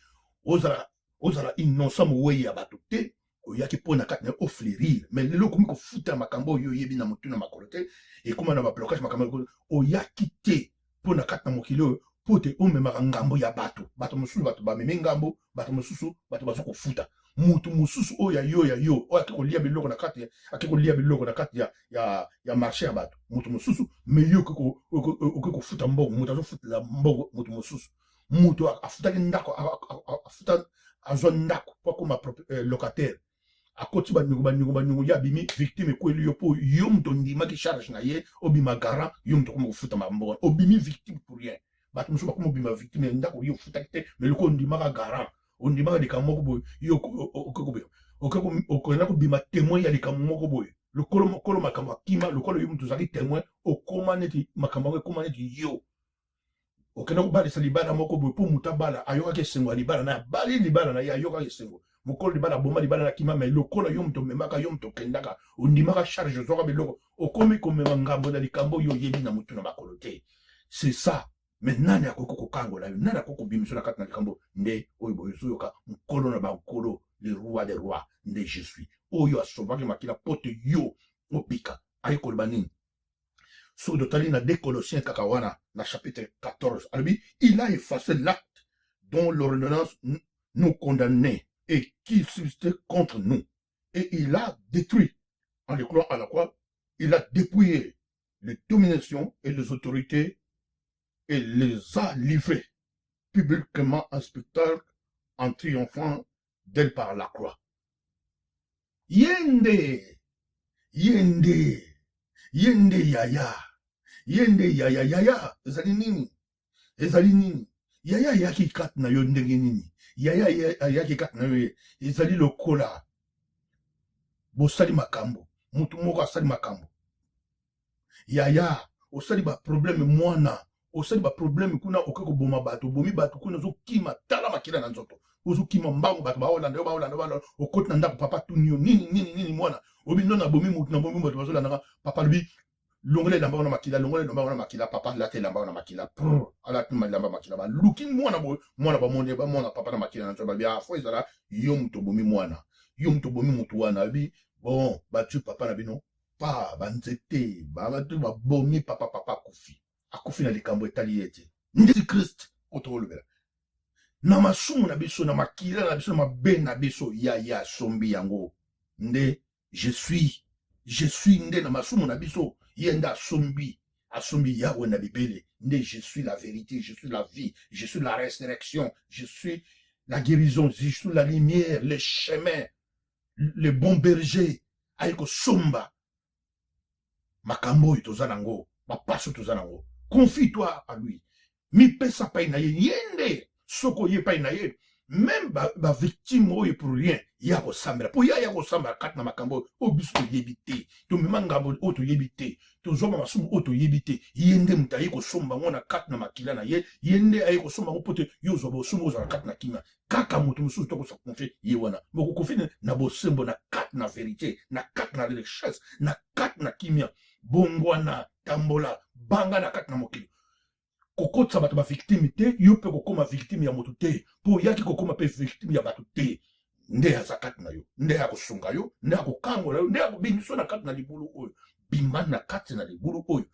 ozala innocent, mowei ya bato te. Oyaki mpo na kati na ofleurir, mais lelo okomi kofuta makambo oyo oyebi na motu na makolo te, ekóma na bablocage. Makambo oyaki te mpo na kati na mokili oyo mpo te omemaka ngambo ya bato. Bato mosusu, bato bamemi ngambo, bato mosusu, bato baza kofuta. Motu mosusu oyo ya yo oyo ake kolia biloko na kati, ake kolia biloko na kati ya marché ya bato, moto mosusu. Mais yo okoki kofuta mbongo, moto azofutela mbongo moto mosusu. Moto afutaki ndako, afuta, azwa ndako po akóma locataire, akoti banyongo, banyongo, banyongo, ye abimi victime. Ekweli yo mpo yo moto ondimaki charge na ye, obima garant. Yo moto okoma kofuta mbongo, obimi victime pour rien. Bato mosusu bakoma obima victime ya ndako yo ofutaki te, mais loko ondimaka garant, ondimaka likambo moko boye, yo okenda kobima témoin ya likambo moko boye. Lokolo mokolo makambo akima, lokolo yo moto ozalaki témoin, okóma neti makambo yango ekóma neti yo. Okenda kobalisa libala moko boye mpo moto abala, ayokaki esengo ya libala na ye, abali libala na ye, ayokaki esengo. Mokolo libala aboma libala na kima. Mais lokola yo moto omemaka, yo moto okendaka, ondimaka charge, ozwaka biloko, okomi komema ngambo na likambo oyo oyebi na motu na makolo te. C'est ça. Mais nani akoki kokangola yo? Nani akoki kobimisa na kati na likambo nde oyo boye ozoyoka? Nkolo na bankolo, le roi des rois, nde je suis oyo asopaki makila po te yo obika. Ayi koloba nini? Soki totali na 2 Colossiens kaka wana na chapitre 14, alobi: "Il a effacé l'acte dont l'ordonnance nous condamnait et qui subsistait contre nous, et il a détruit en le clouant à la croix. Il a dépouillé les dominations et les autorités et les a livrées publiquement en spectacle en triomphant d'elles par la croix." Ye nde, ye nde, ye nde yaya, ye nde yaya. Yaya ezali nini? Ezali nini? Yaya ayaki kati na yo ndenge nini? Yaya ayaki kati na yo, ezali lokola bosali makambo, motu moko asali makambo. Yaya, osali baproblème, mwana, osali baproblème kuna, okoki koboma bato, obomi bato kuna, ozokima, tala makila na nzoto, ozokima mbangu, bato baolanda yo, baolanda, baolanda. Okoti na ndako, papa tuni yo: "Nini, nini, nini, mwana?" Obi: "No, nabomi motu, nabomi moto, bazolandaka." Papa alobi: "Longola elamba wana makila, longola elamba wana makila." Papa alata elamba wana makila, alati elamba makila. Baluki mwana boye, mwana bamoni, bamona papa na makila na nzoto. Babi: "Afo ezala yo moto obomi mwana, yo moto obomi motu wana." Abi: "Bon, batui papa na bino pa banzete, bato babomi papa." Papa akufi, akufi na likambo etali ye te. Nde Christ oyo tokolobela na masumu na biso, na makila na biso, na mabe na biso, ya ye asombi yango. Nde je suis, je suis nde na masumu na biso, ye nde asombi, asombi. Yawe na bibele nde je suis la vérité, je suis la vie, je suis la résurrection, je suis la guérison, je suis la lumière, le chemin, le bon berger. Ayi kosomba makambo oyo toza nango, bapasi oyo toza nango. Confie toi à lui, mipesa pai na ye. Ye nde soki oye epai na ye, même bavictime ba oyo pour rien, ye akosambela mpo ye aya kosambela kati na makambo oyo, oyo biso toyebi te. Tomema ngambo oyo toyebi te, tozwama masumu oyo toyebi te. Ye nde moto aye kosomba yango na kati na makila na ye. Ye nde aye kosomba yango mpo te yo ozwa bosomo, ozala kati na kimia. Kaka moto mosusu tokosa confier ye wana, bokoconfier na bosembo, na kati na vérité, na kati na richesse, na kati na kimia. Bongwana, tambola, banga na kati na mokili. Kokotisa bato bavictime te, yo mpe kokóma victime ya moto te, mpo oyaki kokóma mpe victime ya bato te. Nde aza kati na yo, nde akosunga yo, nde akokangola yo, nde akobimisa na kati na libulu oyo. Bima na kati na libulu oyo.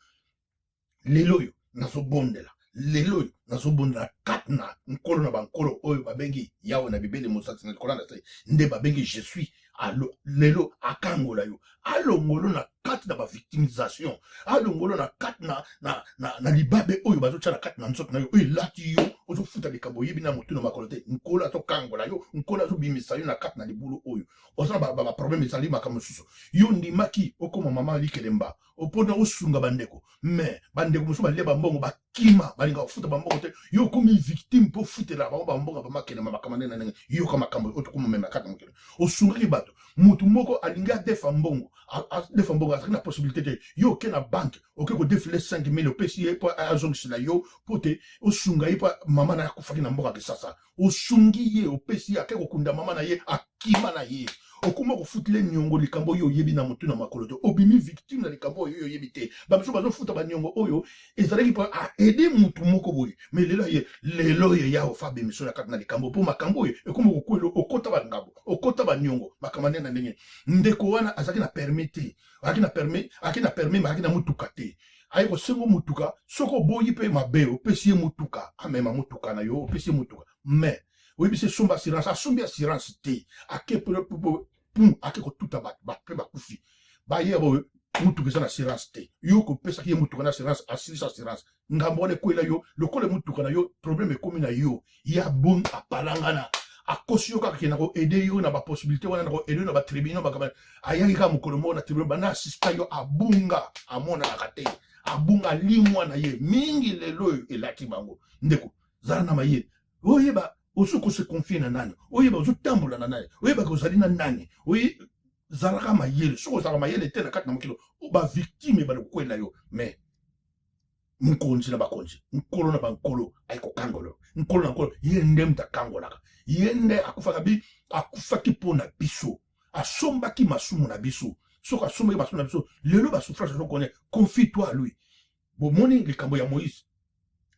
Lelo oyo nazobondela, lelo oyo nazobondela kati na nkolo na bankolo oyo babengi Yawe na bibele, mosati na likolo na se, nde babengi je suis. Alo, lelo akangola yo, alongolo na kati. kati na bavictimisation, alongola na kati na, na, na, na libabe oyo bazotya na kati na nzoto na yo, oyo elati yo, ozofuta likambo oyebi na motu na makolo te. Nkolo azokangola yo, Nkolo azobimisa yo na kati na libulu oyo oza na baproblème. Ezali makambo mosusu. Yo ndimaki okoma mama likelemba mpona osunga bandeko, mais bandeko mosusu balia bambongo, bakima, balingaka kofuta bambongo te. Yo okomi victime mpo ofutela bango bambongo, bamakelema, makambo ndenge na ndenge. Yoka makambo oyo tokomomema kati na mokili. Osungaki bato, motu moko alingi adefa mbongo, adefa mbongo, azalaki na possibilité te. Yo oke na banque, oke kodefile 5000, opesi ye mpo azongisela yo, mpo te osunga ye, mpo mama na ye akufaki na mboka Kisasa. Osungi ye, opesi ye, ake kokunda mama na ye, akima na ye. Okoma kofutile niongo, likambo oyo oyebi na motu na makolo te. Obimi victime na likambo oyo oyebi te. Bamisu bazofuta baniongo oyo ezalaki mpo aede motu moko boye, mais lelo ye, lelo ye ya ofa bemiso na kati na likambo, mpo makambo oyo ekoma kokwelo, okota bangabo, okota baniongo, makambo ndenge na ndenge. Ndeko wana azalaki na permis te, azalaki na permis, azalaki na permis, azalaki na motuka te. Aye kosenga motuka, soki oboyi mpe mabe, opesi ye motuka, amema motuka na yo, opesi ye motuka, mais oyebisi esomba assurance, asombi assurance te, ake pum, ake kotuta bato, bato mpe bakufi. Baye boye, motuka eza na assurance te. Yo kopesaki ye motuka na assurance, asilisa assurance, ngambo wana ekwela yo lokola motuka na yo, problème ekomi na yo. Ya bon, apalangana, akosi yo kaka ke na koaide yo na bapossibilité wana, na koaide yo na batribunal. Bakaba ayaki kaka mokolo moko na tribunal, bana asista yo, abunga, amonanaka te, abunga, alimwa na ye mingi. Lelo oyo elati bango. Ndeko, zala na mayele, oyeba ozo kose confier na nani, oyeba ozotambola na nani, oyebaka ozali na nani. Oye zalaka mayele. Soki ozalaka mayele te na kati na mokili, bavictime ebanda kokwela yo. Mais mokonzi na bakonzi, nkolo na bankolo, aye kokangola. Nkolo na nkolo, ye nde moto akangolaka. Ye nde akufaka bi akufaki mpo na biso, asombaki masumu na biso. Soki asombaki masumu na biso, lelo basouffrance azokone. Confie toi à lui. Bomoni likambo ya Moïse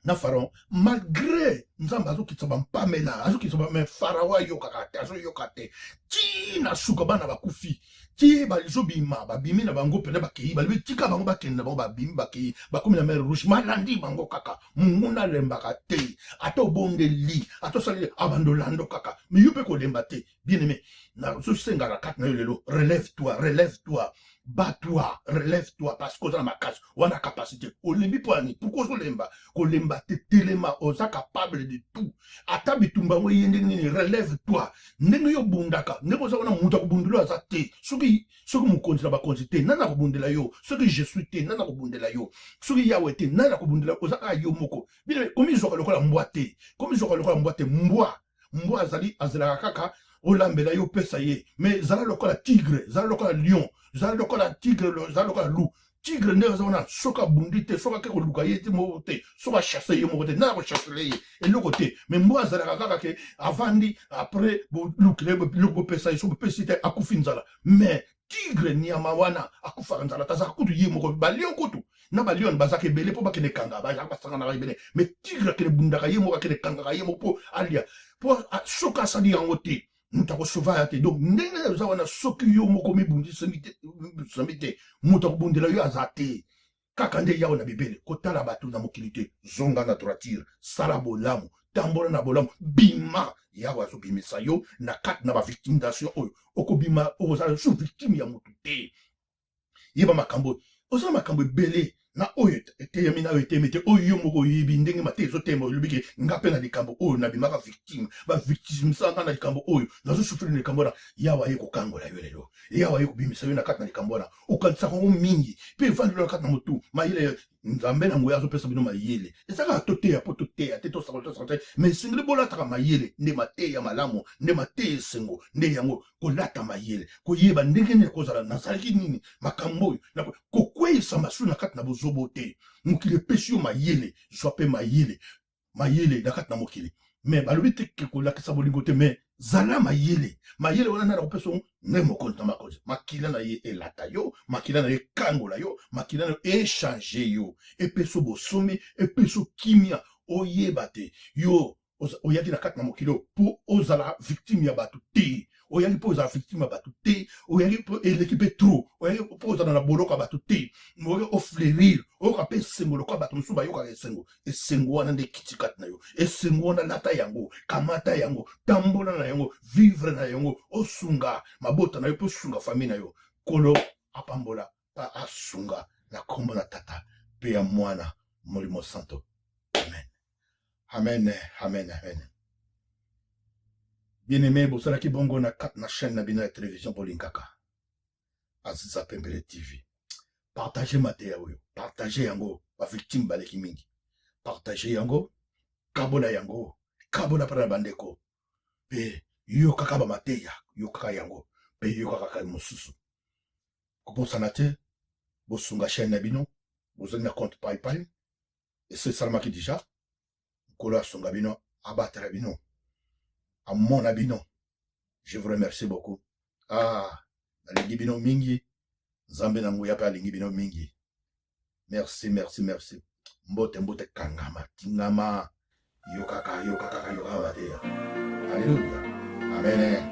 na Pharaon, malgré Nzambe azokitisa bampamela, azokitisa, mais Pharaon ayokaka te, azoyoka te ti na suka. Bana bakufi ti bazobima, babimi na bango mpena, bakei, balobi tika bango bakende na bango. Babimi, bakei, bakomi na mer Rouge, malandi bango kaka. Monguna alembaka te, ata obondeli, ata osali, abandolando kaka, mais yo mpe kolemba te. Bien aimé, nazosengaka kati na yo lelo, relève toi, relève toi, bats-toi, relève toi, parce que oza na makasi wana, capacité. Olembi mpo ani? Pourquoi ozolemba? Kolemba te, telema, oza capable de tout. Ata bitumba yango eye ndenge nini, relève toi. Ndenge yo obundaka, ndenge oza wana, moto akobundela aza te. Soki mokonzi na bakonzi te, nani akobundela yo? Soki je suis te, nani akobundela yo? Soki Yawe te, nani akobundela? Oza kaka yo moko. Bino komizwaka lokola mbwa te, komizwaka lokola mbwa te. Mbwa azali, azelaka kaka olambela ye, opesa ye. Mais zala lokola tigre, zala lokola lion, zala lokola tigre, zala lokola loup. Tigre nde aza wana, soki abundi te, soki ake koluka ye te moko te, soki achasse ye moko te, nani akochassele ye? Eloko te. Mais mbwa azalaka kaka ke avandi, après bolukile biloko, bopesa ye. Soki bopesi te, akufi nzala. Mais tigre, nyama wana akufaka nzala te, azalaka kutu ye moko. Balion kutu na balion bazalaka ebele mpo bakende kanga, bazalaka, basanganaka ebele. Mais tigre akende bundaka ye moko, akende kangaka ye moko mpo alia, mpo soki asali yango te, moto akosauva ya te. Donc ndenge oza wana, soki yo moko mibundisami te, moto akobundela yo aza te, kaka nde Yawe na bibele. Kotala bato na mokili te, zonga na droiture, sala bolamu, tambola na bolamu, bima. Yawe azobimisa yo na kati na bavictimisation oyo. Okobima, okozala sous victime ya motu te. Yeba makambo, oza na makambo ebele na oyo eteyami, na oyo eteyami te, oyo yo moko oyebi ndenge mate ezotema. Olobi ke nga mpe na likambo oyo nabimaka victime, bavictimisa nga na likambo oyo, nazosouffrir na likambo wana. Yawe aye kokangola yo lelo, Yawe aye kobimisa yo na kati na likambo wana. Okanisaka yango mingi mpe evandeli na kati na motu. Mayele, Nzambe na nguya azopesa bino mayele. Eza kaka toteya mpo toteya te, tosakola, tosakola te, mais esengeli bolataka mayele. Nde mateya malamu, nde mateya esengo, nde yango kolata mayele, koyeba ndenge nini kozala nazalaki nini, makambo oyo kokweyisa masusu na kati na bozobo te. Mokili epesi yo mayele, zwa mpe mayele, mayele na kati na mokili. Mais balobi te ke kolakisa bolingo te, mais zala mayele. Mayele wana nani akopesa yo? Nde mokonzi na makonzi. Makila na ye elata yo, makila na ye ekangola yo, makila na yo echange yo, epesa yo bosomi, epesa yo kimia. Oyeba te yo oyaki na kati na mokili oyo mpo ozala victime ya bato te. Oyaki mpo ozala victime ya bato te. Oyaki mpo eleki mpe trop. Oyaki mpo ozala na boloko ya bato te. Oyaki ofleurir, oyoka mpe esengo lokola bato mosusu bayokaka esengo. Esengo wana nde ekiti kati na yo. Esengo wana, lata yango, kamata yango, tambola na yango, vivre na yango, osunga mabota na yo mpe osunga famille na yo. Nkolo apambola. mpe asunga na nkombo na Tata mpe ya Mwana Molimo Santo. Amen, amen, amen, amen. Bien aimé, bosalaki bongo na, na chaîne na bino ya télévision bolingaka Aziza Pembele TV. Partage mateya oyo, partage yango, bavictime baleki mingi. Partage yango, kabola yango, kabola mpe na bandeko, mpe yokaka bamateya, yokaka yango mpe yokaka kaka mosusu. Kobosana te, bosunga chaîne na bino, bozali na compte PayPal, esi esalamaki deja. Nkolo asunga bino, abatela bino, amona bino. Je vous remercie beaucoup. Ah, nalingi bino mingi. Nzambe na nguya mpe alingi bino mingi. Merci, merci, merci. Mbote, mbote, kangama, tingama, yokaka, yokaka, yokaka mateya. Alléluia. Amen.